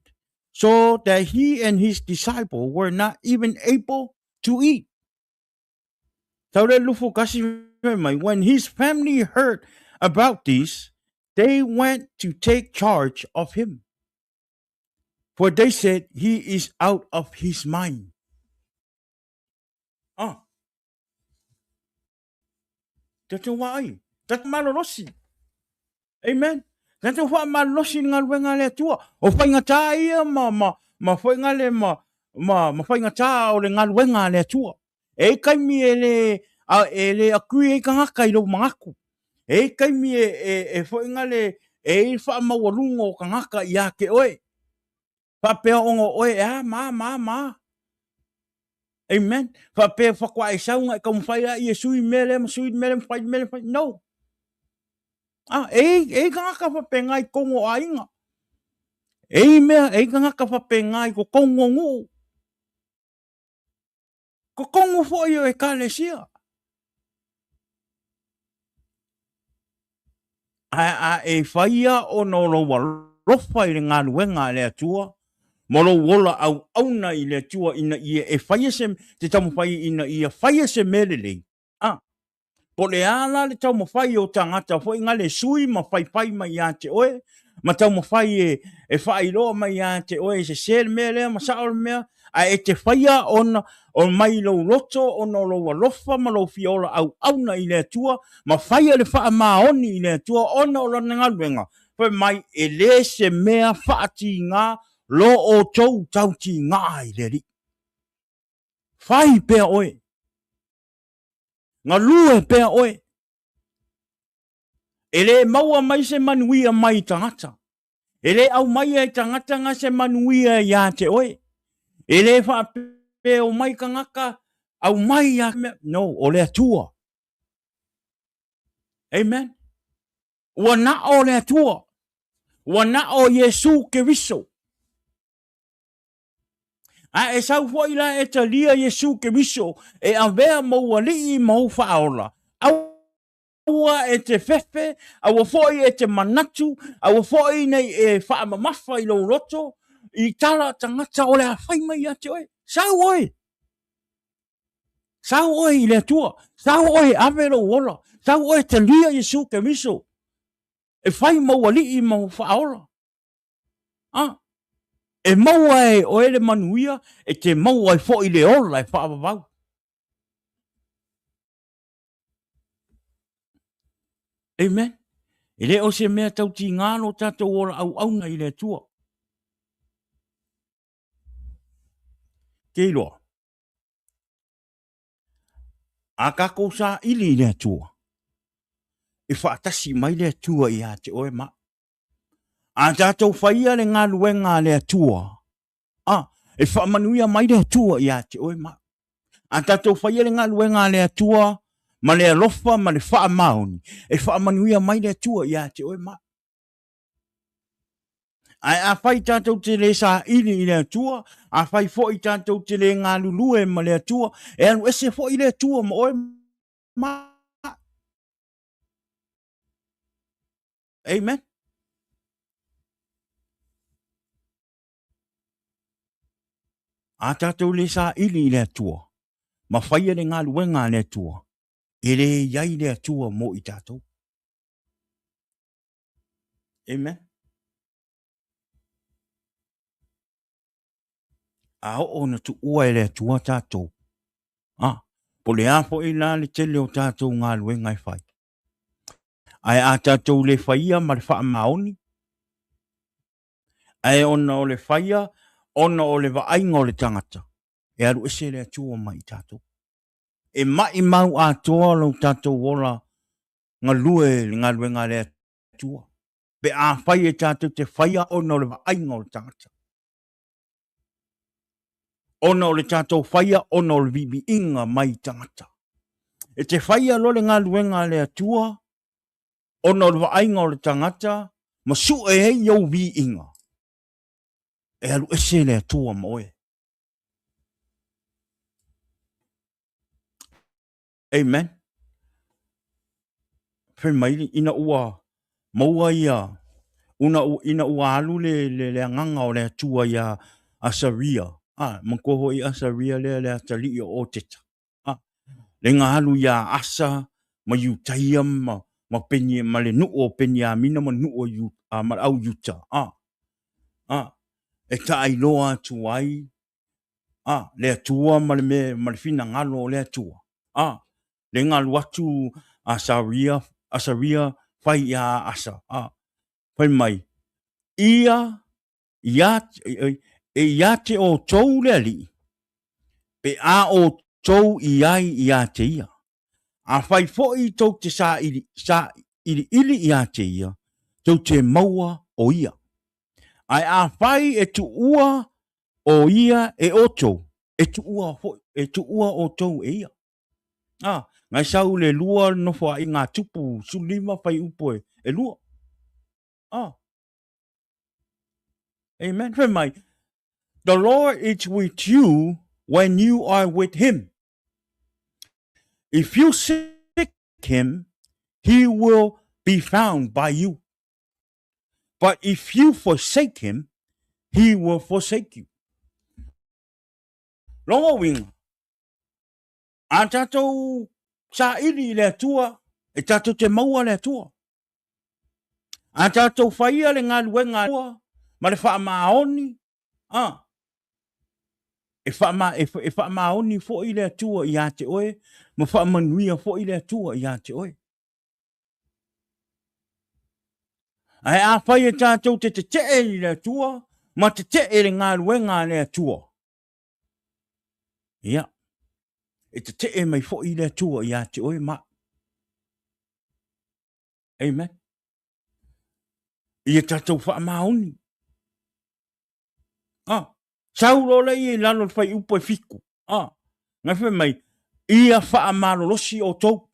so that he and his disciple were not even able to eat. Tau le lufu kasi mai, when his family heard about this, they went to take charge of him. For they said, he is out of his mind. Ah. Tatou ai. Tatou malolosi. Amen. Tatou faamalolosi i le galuega a le Atua. O faigata ia ma, ma, ma foigale ma, ma, ma faigata o le galuega a le Atua. E i taimi e le, a, e le agree ai tagata i lou manatu. E i taimi e, e, e foigale, e i faamaualuga o tagata ia te oe. Faapea ona o oe e a ma ma ma. Amen. Faapea faatoa e sau na e taumafai la ia sui mea lea ma sui mea lea ma fai mea lea ma fai. No. Ah, e i, e i tagata faapena i totonu o aiga. E i mea, e i tagata faapena i totonu o nuu. Totonu foi o ekalesia. Ae a e faia ona o lou alofa i le galuega a le Atua, ma lou ola auauna i le Atua ina ia e faia se, te taumafai ina ia faia se mea lelei, a, Po o le a la le taumafai o tagata foi na le sui ma faifai mai ia te oe, ma taumafai e, e faailoa mai ia te oe e sese le mea lea ma sao le mea, ae e te faia ona o mai lou loto ona o lou alofa ma lou fia ola auauna i le Atua, ma faia le faamaoni i le Atua ona o lana galuega, fai mai e le se mea faatiga lo outou tautiga i le Alii. Fai pea oe. Galue pea oe. E le maua mai se manuia mai tagata. E le aumaia e tagata nga se manuia iā te oe. E le faapea o mai tagata aumai ia mea. No, o le Atua. Amen. Ua na o le Atua. Ua na o Iesu Keriso. A e sau foi la e talia Iesu Keriso e avea ma ou Alii ma ou Faaola, aua e te fefe, aua foi e te manatu, aua foi nei e faamamafa i lou loto i tala a tagata o le a fai mai ia te oe. Sau oe! Sau oe i le Atua, sau oe e ave lou ola, sau oe e talia Iesu Keriso e fai ma ou Alii ma ou Faaola. A, e maua e oe le manuia, e te maua ai foi le ola e faavavau. Amen. E le o se mea tau tiga lo tatou ola auauna i le Atua. Te iloa. A tatou saili i le Atua, e faatasi mai le Atua ia te oe ma. A tatou faia le galuega a le Atua, a, e faamanuia mai le Atua ia te oe ma. A tatou faia le galuega a le Atua ma le alofa ma le faamaoni, e faamanuia mai le Atua ia te oe ma. Ae afai tatou te le saili i le Atua, afai foi tatou te le galulue ma le Atua, e alu ese foi le Atua ma oe ma. Amen. A tatou le saili i le Atua, ma faia le galuega a le Atua, e le i ai le Atua mo i tatou. Amen. A oo ona tuua e le Atua tatou, a, po le a foi la le tele o tatou galuega e fai. Ae a tatou le faia ma le faamaoni, ae ona o le faia ona o le vaaiga o le tagata, e alu ese le Atua mai i tatou. E maimau atoa lo tatou ola galue i le galuega a le Atua, pe afai e tatou te faia ona o le vaaiga o le tagata. Ona o le tatou faia ona o le viiviiga mai tagata. E te faia loa le galuega a le Atua ona o le vaaiga o le tagata ma sue ai ou viiga, e alu ese le Atua ma oe. Amen. Fai mai ina ua maua ia una ina ua alu le le, le agaga o le Atua ia Asaria. Ah, manatua foi Asaria lea le atalii o Oteta. Ah, le ga alu ia Asa ma Iutaia ma ma Peni ma le nuu o Peniamina ma nuu o Iuta, ah, ma le au Iuta. Ah, ah, e taailoa atu ai a le Atua ma le mea ma le finagalo o le Atua. A le galu atu a Saria, Asaria fai ia Asa. A fai mai, ia ia e ia te outou le Alii, pe a outou i ai ia te ia. Afai foi tou te saili, sailiili ia te ia, tou te maua o ia. Ae afai e tuua o ia e outou, e tuua foi, e tuua outou e ia. Ah, ngai sau le lua nofoaiga tupu 15 fuaiupu e lua. Ah. Amen. Fai mai, The Lord is with you when you are with him. If you seek him, he will be found by you. But if you forsake him, he will forsake you. Lona uiga, a tatou saili i le Atua, e tatou te maua le Atua. A tatou faia le galuega a Atua ma le faamaoni, a, e, faama, e, e faamaoni foi le Atua ia te oe, ma faamanuia foi le Atua ia te oe. Ae afai e tatou te tetee i le Atua, ma tetee le galuega a le Atua, ia, e tetee mai foi le Atua ia te oe ma. Amen. Ia tatou faamaoni. Ah, sau loa lea i lalo o le fuaiupu e 7. Ah, ngai fai mai, ia faamalolosi outou.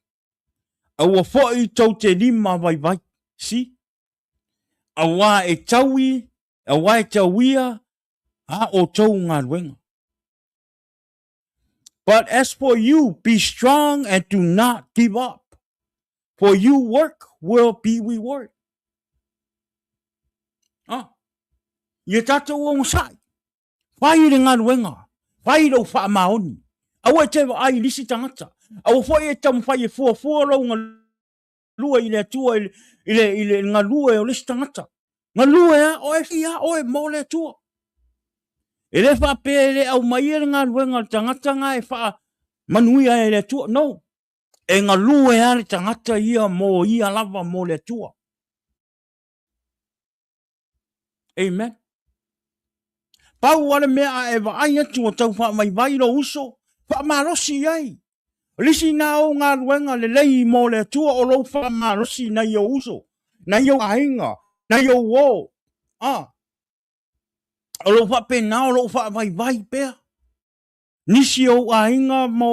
Aua foi tou te lima vaivai. Si? Auā e taui, auā e tauia a outou galuega. But as for you, be strong and do not give up, for your work will be rewarded. Ah. Ia tātou onosai. Whai le galuega, whai lou faamaoni. Aua e te vaai i lisi tagata. Aua foi e taumafai e fuafua lou galue i le Atua i le, i le, i le galue o le isi tagata. Galue a oe, fai a oe mo le Atua. E le faapea e le aumaia le galuega a le tagata nga e faamanuia ai e le Atua. No. E galue a le tagata ia mo ia lava mo le Atua. Amen. Pau lava le mea a e vaai atu ua tau faavaivai lou uso, faamalosi i ai. O le isi na ou galuega lelei mo le Atua o lou faamalosi nai ou uso, nai ou aiga, nai ou uo. Ah, o lou faapena o lou faavaivai pea. Nisi o ou aiga ma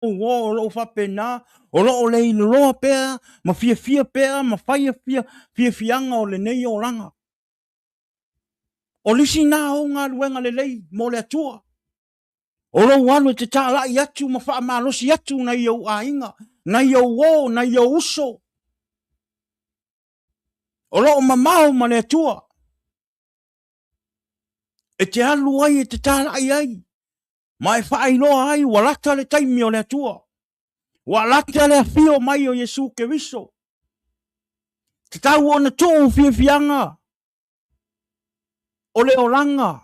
o lo o faapena, o lo o leiloloa pea, ma fiafia pea, ma faia fia, fiafiaga o lenei olaga. O le isi na ou galuega lelei mo le Atua. O lou alu e te tālai atu ma faamalosi atu nai ou aiga, nai ou uo, nai ou uso. O lo o mamao ma le Atua. E te alu ai, e te tālai ai, ma e faailoa ai ua lata le taimi o le Atua. Ua lata le afio mai o Iesu Keriso. Tatau ona tuu fiafiaga o le olaga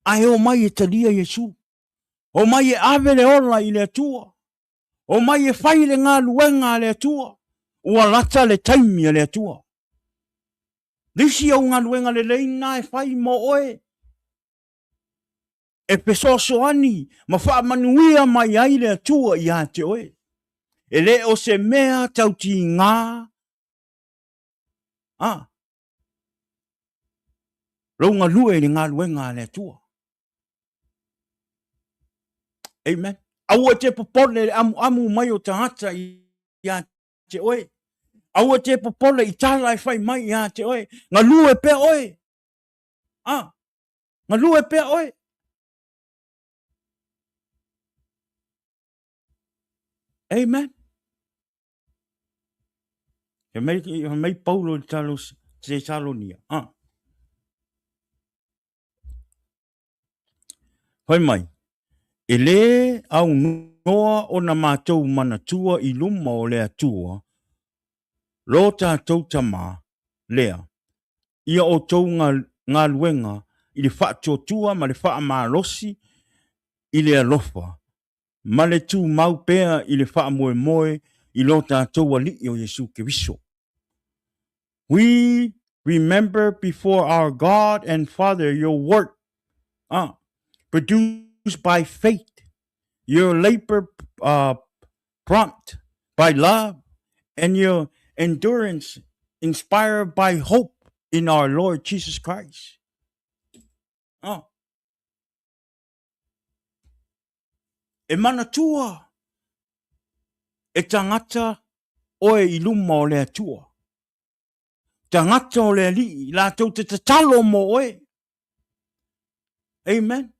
ae omai e talia Iesu. Omai e ave le ola i le Atua. Omai e fai le galuega a le Atua. Ua lata le taimi a le Atua. Nisi au galuega lelei na e fai mo oe. E fesoasoani ma faamanuia mai ai le Atua iā te oe. E le o se mea tau tigā a lou galue i le galuega a le Atua. Amen. Aua e te popole i le amuamu mai o tagata iā te oe. Aua e te popole i tala e fai mai iā te oe. Galue pea oe. A, galue pea oe. Amen. He mei, he mei Paulo i talo te Salonia. Ah. Fai mai, e lē aunoa ona mātou manatua i luma o le Atua, lo tātou Tama, lea, ia outou galuega i le faatuatua ma le faamalosi i le alofa, ma le tumau pea i le faamoemoe i lo tātou Alii o Iesu Keriso. We remember before our God and Father your work produced by faith, your labor prompt by love, and your endurance inspired by hope in our Lord Jesus Christ. Oh. E manatua e tagata oe i luma o le Atua. Tagata o le Alii, latou te tatalo mo oe. Amen.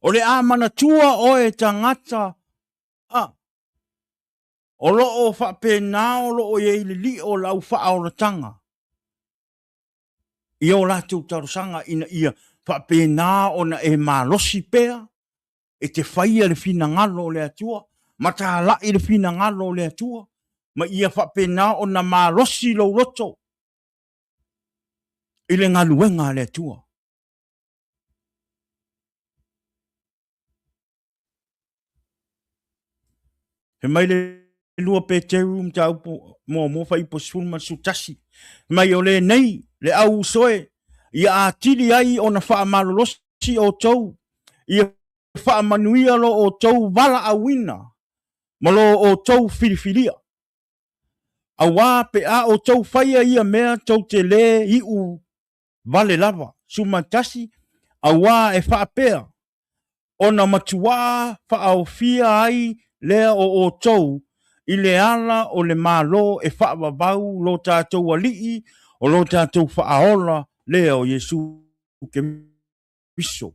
O le a manatua oe tagata a o lo o faapena o lo o i ai le lio o lau faaolataga i o latou talosaga ina ia faapena ona e malosi pea e te faia le finagalo o le Atua, ma talai le finagalo o le Atua, ma ia faapena ona malosi lou loto i le galuega a le Atua. Fai mai le 2 Peteru mataupu muamua fuaiupu 11, fai mai o lenei le au usoe ia atili ai ona faamalolosi outou, ia faamanuia lo outou valaauina ma lo outou filifilia. Auā pe a outou faia ia mea tou te lē iu vale lava. 11, auā e faapea, ona matuā faaofia ai lea o outou i le ala o le Malo e faavavau lo tatou Alii o lo tatou Faaola lea o Iesu Keriso.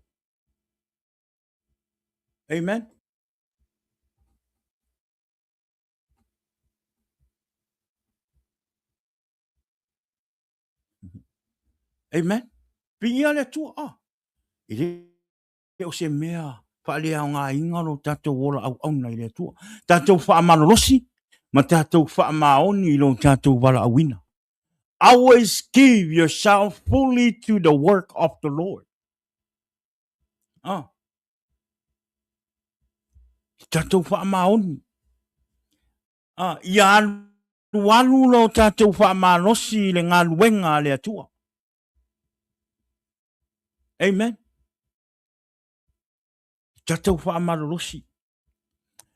Amen. Amen. Viia le Atua. Ah. E le o se mea faaleaogaina lo tatou ola auauna i le Atua. Tatou faamalolosi ma tatou faamaoni i lo tatou valaauina. Always give yourself fully to the work of the Lord. Ah. Tatou faamaoni. Ah, ia alualu lo tatou faamalosi i le galuega a le Atua. Amen. Tatou faamalolosi.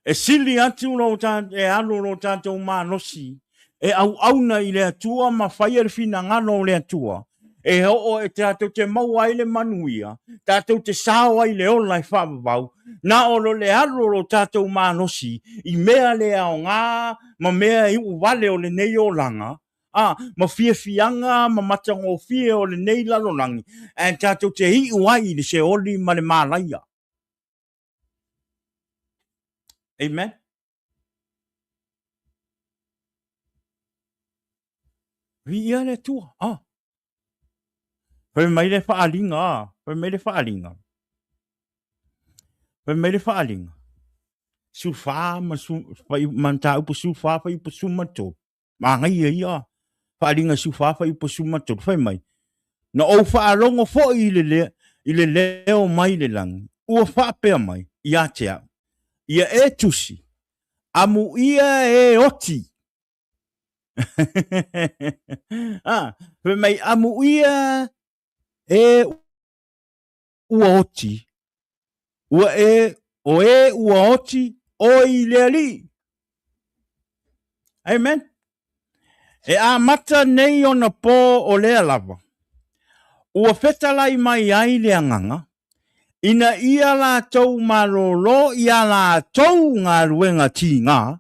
E sili atu lo ta, e alu lo tatou malosi e auauna i le Atua ma faia le finagalo o le Atua, e oo e tatou te maua ai le manuia, tatou te sao ai le ola e faavavau, na o lo le alu o lo tatou malosi i mea le aoga ma mea e iu vale o lenei olaga, a, ma fiafiaga ma matagofie o lenei lalolagi, ae tatou te iu ai i le seoli ma le malaia. Amen. Viia le Atua. Ah. Fai mai le faaaliga, ah. Fai mai le faaaliga. Fai mai le faaaliga. Sufa ma su, fai, ma mataupu sufa, fai upu suma tolu. Manaia ia faaaliga sufa fai upu suma tolu. Fai mai, na ou faalogo foi i le, le, i le leo mai le lagi, ua faapea mai ia te au, ia e tusi, amuia e oti. ah, fai mai, amuia e ua oti, ua e, o e ua oti, oe i le Alii. Amen. E amata nei ona pō o lea lava, ua fetalai mai ai le Agaga, ina ia latou malōlō i a latou galuega tigā,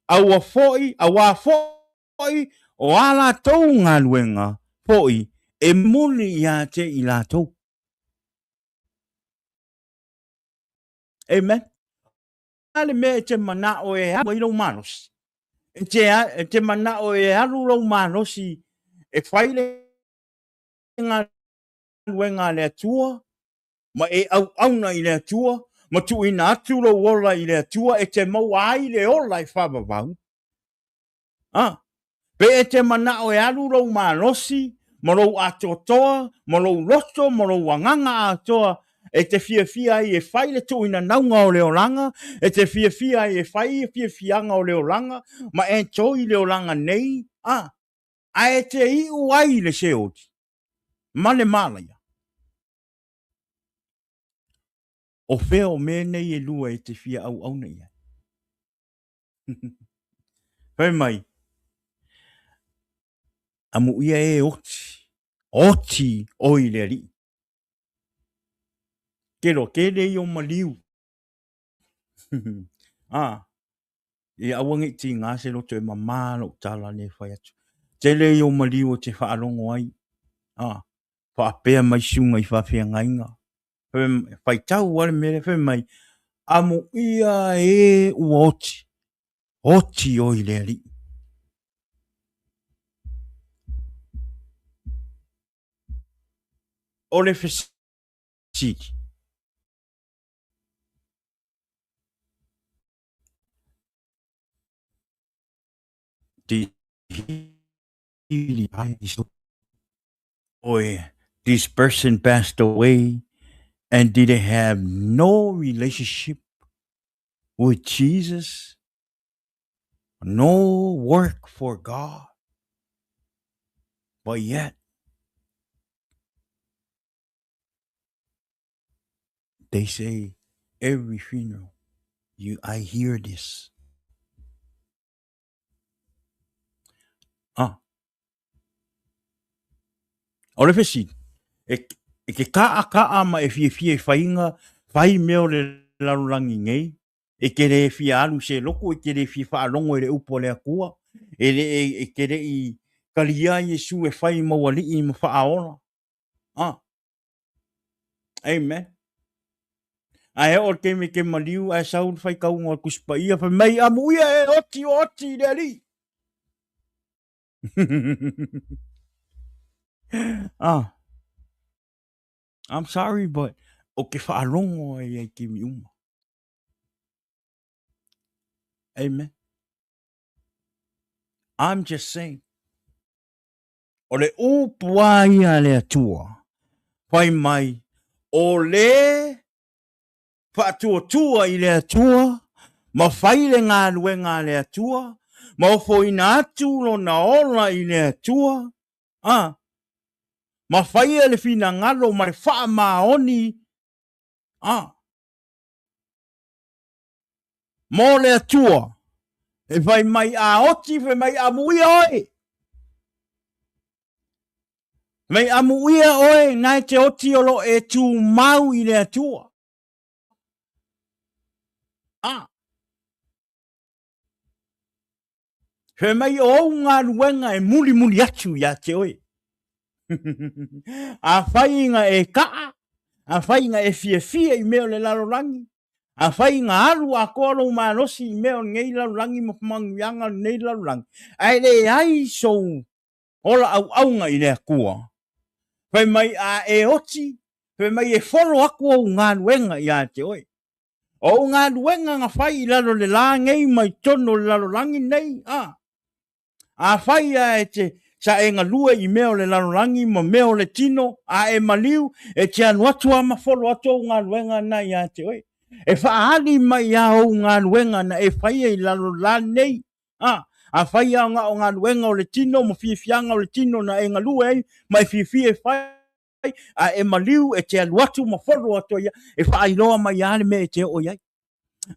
aua foi, auā foi o a latou galuega foi e muli ia te i latou. Amen. A le mea e te manao e alu ai lou malosi? E te, e te manao e alu lou malosi e fai le galuega a le Atua, ma e auauna i le Atua, ma tuuina atu lou ola i le Atua e te maua ai le ola e faavavau? A, pe e te manao e alu lou malosi, ma lou atoatoa, ma lou loto, ma lou agaga atoa, e te fiafia ai e fai le tuuinanauga o le olaga, e te fiafia ai e fai fiafiaga o le olaga, ma enjoy le olaga nei, a, ae e te iu ai i le seoli, ma le malaia. O fea o mea nei e lua e te fia auauna i ai? Fai mai, amuia e oti, oti oi le Alii. Ke loa, tele ia o maliu. ah, ia aua nei tigā se loto e mamā lou tala lea e fai atu. Tele ia o maliu e te faalogo ai. Ah, faapea mai susuga i faafeagaiga. Faitau lava le mea lea, fai mai, amuia e ua oti, oti oe i le Alii. O le fesili, did he Boy, this person passed away and didn't have no relationship with Jesus, no work for God, but yet they say every funeral, you I hear this. Ah. O le fesili, e, e ke kaʻakaʻa ma e fiafia i faiga, fai mea o le lalolagi nei, e ke le fia alu i se loko, e ke le fia faalogo i le upu a le Atua, e le, e, e ke le i talia Iesu e fai mau alii ma faaola. Ah. Amen. Ae oo le taimi e te maliu ae sau le faitauga o le Tusi Paia fai mai, Amuia e oti o oti i le Alii. Ah. I'm sorry but o ke faalogo ai ai taimi uma. Amen. I'm just saying. O le upu a ia a le Atua, fai mai, o le faatuatua i le Atua, ma fai le galuega a le Atua, ma ofoina atu lona ola i le Atua, a, ma faia le finagalo ma le faamaoni, a, mo le Atua, e fai mai a oti, fai mai amuia oe. Mai amuia oe na e te oti o lo e tumau i le Atua. A. Fai mai o ou galuega e mulimuli atu ia te oe. Afai ina e kaa, afai ina e fiafia i mea o le lalolagi, afai ina alu atoa lou malosi i mea o lenei lalolagi ma manuiaga o lenei lalolagi, ae leai sou ola auauna i le Atua, fai mai a e oti, fai mai e folo atu ou galuega ia te oe. O ou galuega na fai i lalo le la nei ma i totonu o le lalolagi nei, a. Afai a e te sa e galue i mea o le lalolagi ma mea o le tino, a e maliu, e te alu atu a ma folo atu ou galuega na ia te oe. E faaali mai ia ou galuega na e faia i lalo le la nei, a. Afai a na o galuega o le tino ma fiafiaga o le tino na e galue ai ma e fiafia e fai, a e maliu e te alu atu ma folo atu ia, e faailoa mai lava le mea e te oo i ai.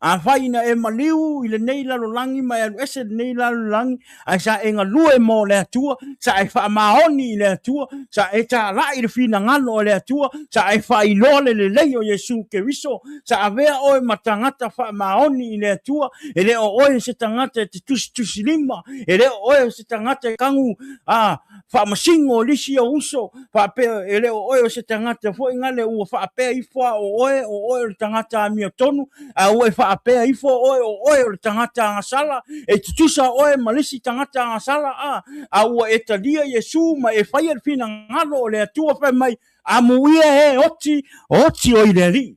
Afai ina e maliu i lenei lalolagi ma e alu ese lenei lalolagi, ae sa e galue mo le Atua, sa e faamaoni i le Atua, sa e talai i le finagalo o le Atua, sa e faailoa le lelei o Iesu Keriso, sa avea oe ma tagata faamaoni i le Atua, e le o oe se tagata e te tusitusilima, e le o oe se tagata e kagu a faamasino o lisi ou uso, faapea e le o oe o se tagata foi gale ua faapea ifo a o oe, o oe o le tagata amiotonu, a ua e faapea ifo oe o oe o le tagata agasala, e tutusa oe ma le isi tagata agasala, a, a ua e talia Iesu ma e faia le finagalo o le Atua fai mai, amuia e oti, oti oe i le Alii.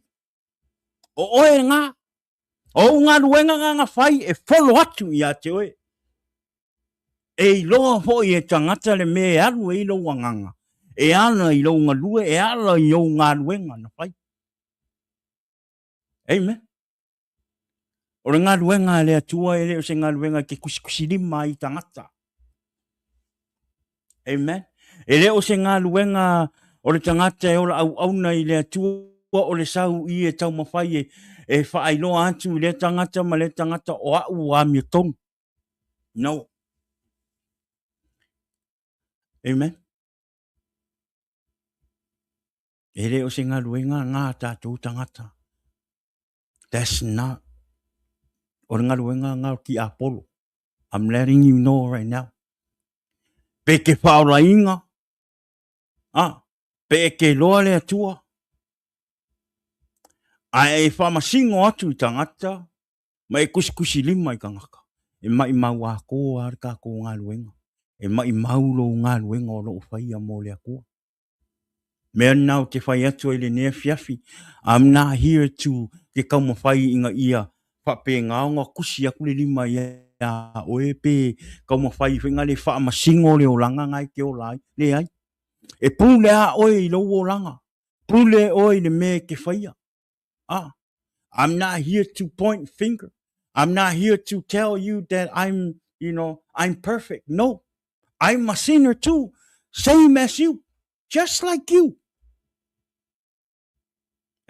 O oe nga, o ou galuega nga na fai e folo atu ia te oe. E iloa foi e tagata le mea e alu ai lou agaga, e ala i lou galue, e ala i ou galuega na fai. Amen. O le galuega a le Atua e le o se galuega e te kusikusilima ai i tagata. Amen. E le o se galuega o le tagata e ola auauna i le Atua o le sau i e taumafai e, e faailoa atu i lea tagata ma lea tagata o au ua amiotonu. No. Amen. E le o se galuega ngā tātou tagata. That's not. O le galuega ngā o ki Apollo. I'm letting you know right now. Pe ke whaolainga, ah, pe e ke loa le atua, a e whamasingo atu i tangata, ma e kusikusi lima i kangaka. E mai mau a kō a le kākou galuega. E mai mau lou galuega o loo faia mo le Atua. Mea na o te whai atu ai lenei afiafi, I'm not here to ke taumafai ina ia faapena ona kusi atu le lima ia oe pe taumafai foi na le faamasino le olaga na e te ola ai. Leai. E pule a oe i lou olaga. Pule oe i le mea e te faia. Ah, I'm not here to point finger. I'm not here to tell you that I'm, you know, I'm perfect. No, I'm a sinner too, same as you, just like you.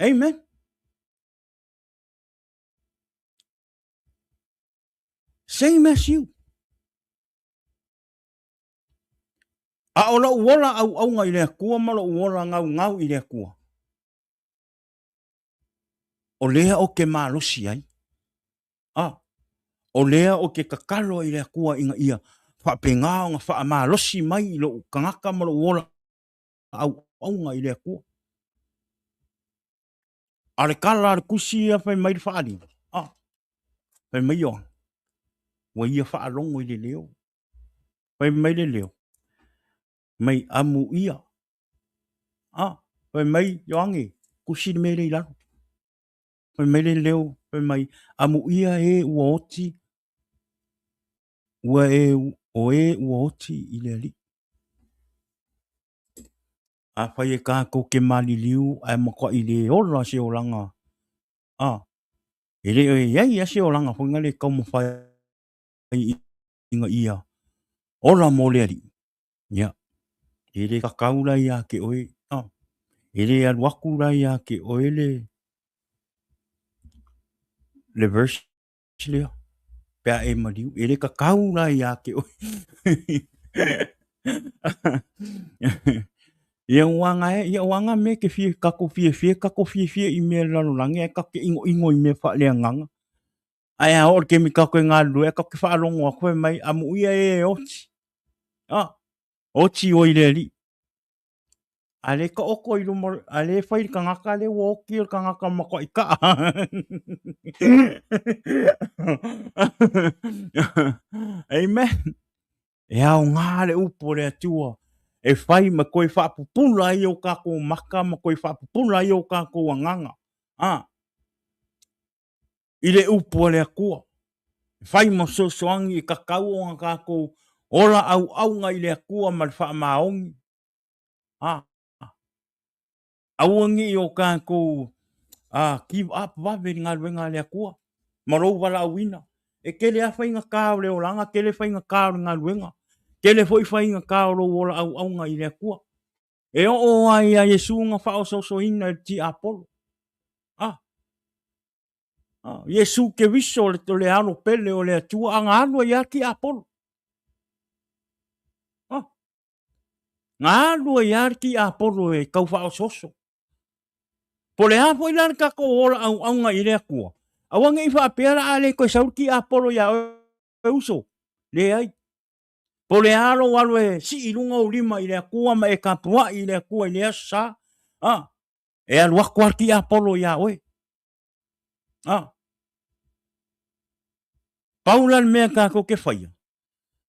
Amen. Same as you. A o lou ola auaunga i le Atua ma lou ola gaugau i le Atua. O lea o ke malosi ai. A, o lea o ke tatalo ai i le Atua ina ia faapena ona faamalosi mai i lou tagata ma lou ola auaunga i le Atua. A o le tala a le tusi ia fai mai le faaaliga, a, fai mai Ioane, ua ia faalogo i le leo. Fai mai le leo, mai amuia. A, fai mai Ioane, tusi le mea lea i lalo. Fai mai le leo, fai mai, amuia e ua oti, ua e, o e ua oti i le Alii. Afai e tatou te maliliu ae matuai le ola se olaga, a, e le o i ai lava se olaga foi lea e taumafai ina ia ola mo le Alii, ia, e le tatau la ia te oe, a, e le alu atu la ia te oe le verse lea pe a e maliu, e le tatau la ia te oe. Ia ua aga e, ia ua aga mea ke fia, tatou fiafia, tatou fiafia i mea lalolagi ae tatou te inoino i mea faaleagaga. Ae a oo i le taimi tatou te galulue, ae tatou te faalogo atu fai mai, amuia e e oti. Ah, oti oe i le Alii. A lea e taoto i luma, a lea e fai le tagata lea ua oti o le tagata matuai kaa. Amen. E aoga le upu a le Atua e fai ma toe faapupula ai o tatou maka ma toe faapupula ai o tatou agaga. A, i le upu a le Atua. E fai ma fesoasoani e tatau ona tatou ola auauna i le Atua ma le faamaoni. A, aua ne i o tatou give up vave i le galuega a le Atua ma lou valaauina. E tele lava faigata o le olaga, tele faigata o le galuega, tele foi faigata o lou ola auauna i le Atua. E oo lava ia Iesu na faaosoosoina e le tiapolo. A, Iesu Keriso o le Alo pele o le Atua, a na alu ai lava le tiapolo. A, na alu ai lava le tiapolo e tau faaosooso. Po o le a foi la le tatou ola auauna i le Atua, aua ne i faapea la a le toe sau le tiapolo ia oe uso. Leai. Po o le a lou alu e sii i luga ou lima i le Atua ma e tapuai i le Atua i le Aso Sa, a, e alu atu lava le tiapolo ia oe. A. Pau la le mea tatou te faia,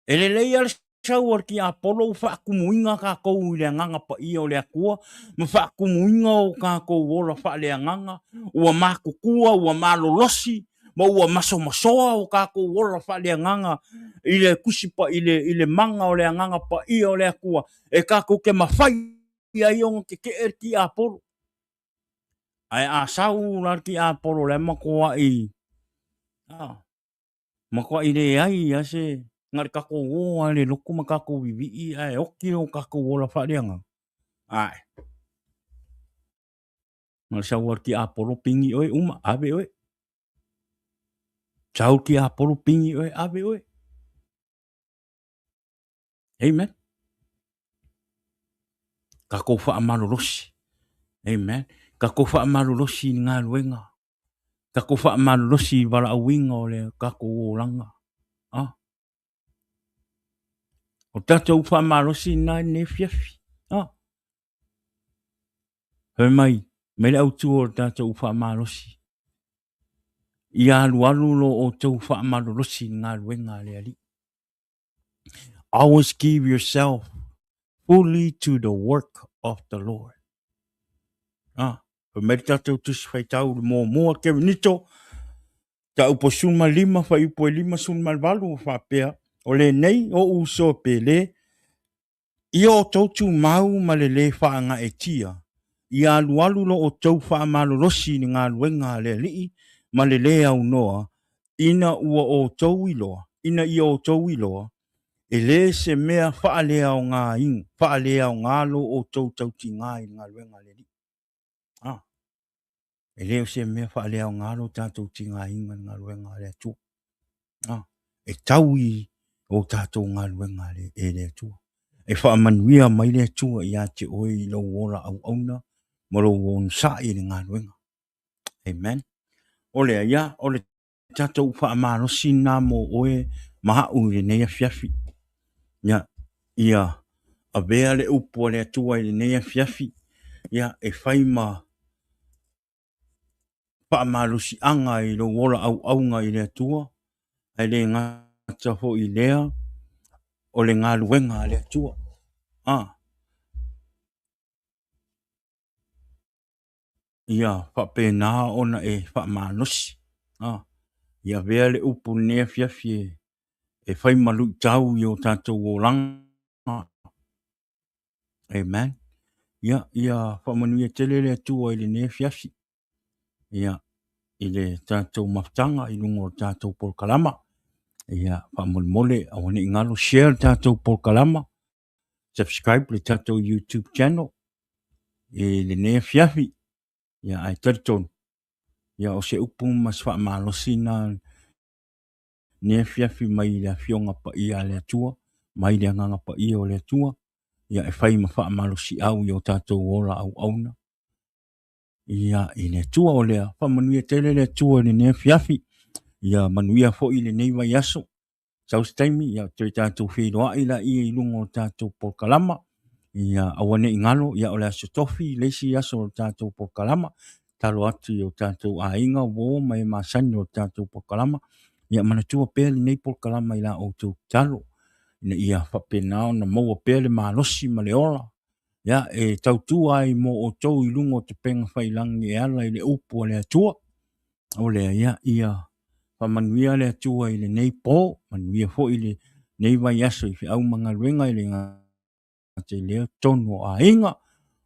e lelei lava le sau o le tiapolo ua faatumuina tatou i le Agaga Paia o le Atua ma faatumuina o tatou ola faaleagaga, ua matutua, ua malolosi, ma ua masomasoa o tatou ola faaleagaga i le Tusi i le, i le mana o le Agaga Paia o le Atua, e tatou te mafai ai ona tetee le tiapolo. Ae a sau la le tiapolo la e matuai, a, matuai leai lava se, na o le tatou o lava i le lotu ma tatou vivii ae oti o tatou ola faaleagaga. Ae. Na o le sau lava o le tiapolo pigi oe, uma, ave oe. Sau le tiapolo pigi oe, ave oe. Amen. Tatou faamalolosi. Amen. Tatou faamalolosi i le galuega. Tatou faamalolosi i le valaauina o le tatou olaga. Ah. O tatou faamalosi lena i lenei afiafi. Ah. Fai mai, mai le autu o le tatou faamalosi. Ia alualu lo outou faamalolosi i le galuega a le Alii. Always give yourself fully to the work of the Lord. Ah, fai mai le tatou tusi faitau le muamua Kerenito, taupo 15 fuaiupu e 58 ua faapea, o lenei o uso pele, Ia outou tumau ma le lē faagaeetia, ia alualu lo outou faamalolosi i le galuega a le Alii ma le lē aunoa, ina ua outou iloa, ina ia outou iloa, e lē se mea faaleaoga lo outou tautiga i le galuega a le Alii. A, e le o se mea faaleaoga lo tatou tigaina i le galuega a le Atua. A, e tau i o tatou galuega e le Atua. E faamanuia mai le Atua ia te oe i lou ola auauna ma lou onosai i le galuega. Amen. O lea, ia, o le tatou faamalosi lena mo oe ma a'u i lenei afiafi. Ia, ia avea le upu a le Atua i lenei afiafi, ia, e fai ma faamalosiaga i lou ola auauna i le Atua, ae le gata foi i lea o le galuega a le Atua. A ia faapena ona e faamalosi. A ia avea le upu i lenei afiafi e fai ma luitau i o tatou olaga. Amen. Ia, ia faamanuia tele le Atua i lenei afiafi. Ia, i le tatou mafutaga i luga o le tatou polokalama. Ia, faamolemole aua ne i galo share le tatou polokalama, subscribe le tatou YouTube channel i lenei afiafi. Ia, ae talitonu, ia o se upu ma se faamalosi na lenei afiafi mai le Afioga Paia a le Atua, mai le Agaga Paia o le Atua, ia e fai ma faamalosiau i o tatou ola auauna. Ia, i le Atua o lea, faamanuia tele le Atua i lenei afiafi, ia manuia foi lenei vaiaso. Sau se taimi, ia toe tatou feiloai laia i luga o le tatou polokalama. Ia aua ne i galo, ia o le aso tofi, le isi aso o le tatou polokalama. Talo atu i o tatou aiga, uo ma e masani o le tatou polokalama. Ia manatua pea lenei polokalama i la outou tatalo, ina ia faapena ona maua pea le malosi ma le ola, ia, e tautua ai mo outou i luga o tupega faiilagi e ala i le upu a le Atua. O lea, ia, ia faamanuia le Atua i lenei po, manuia foi lenei vaiaso i feau ma galuega i le gata i lea totonu o aiga.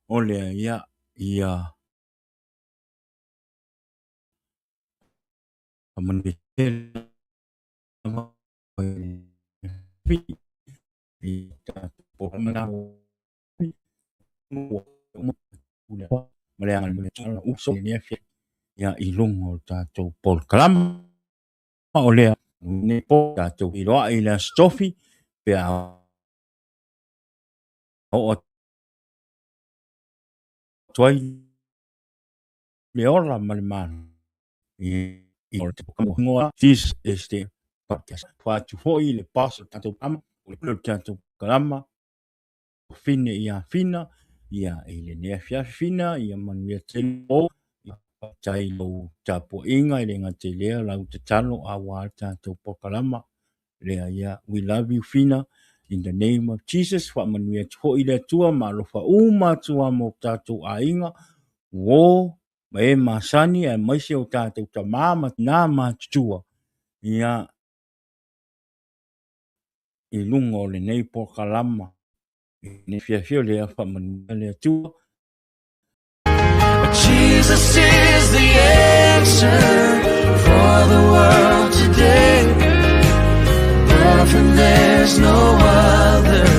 O lea, ia, ia faamanuia i luga o le tatou polokalama o lea nei po tatou iloa i le aso tofi pe a oo atu ai le ola ma le malo i This is the podcast. Fatu foi le paso tatou ama, o le tatou kalama, fine ia fina, ia i lenei afiafi fina, ia manuia tele o, ia faafetai i lou tapuaiga, e le gata i lea lau tatalo aua le tatou polokalama lea, ia we love you Fina, in the name of Jesus. Faamanuia atu foi le Atua ma alofa uma atu lava mo tatou aiga, uo ma e masani aemaise o tatou tama ma tina matutua, ia i luga o lenei polokalama i lenei afiafi o lea faamanuia le Atua. Jesus is the answer for the world today. Above him there's no other.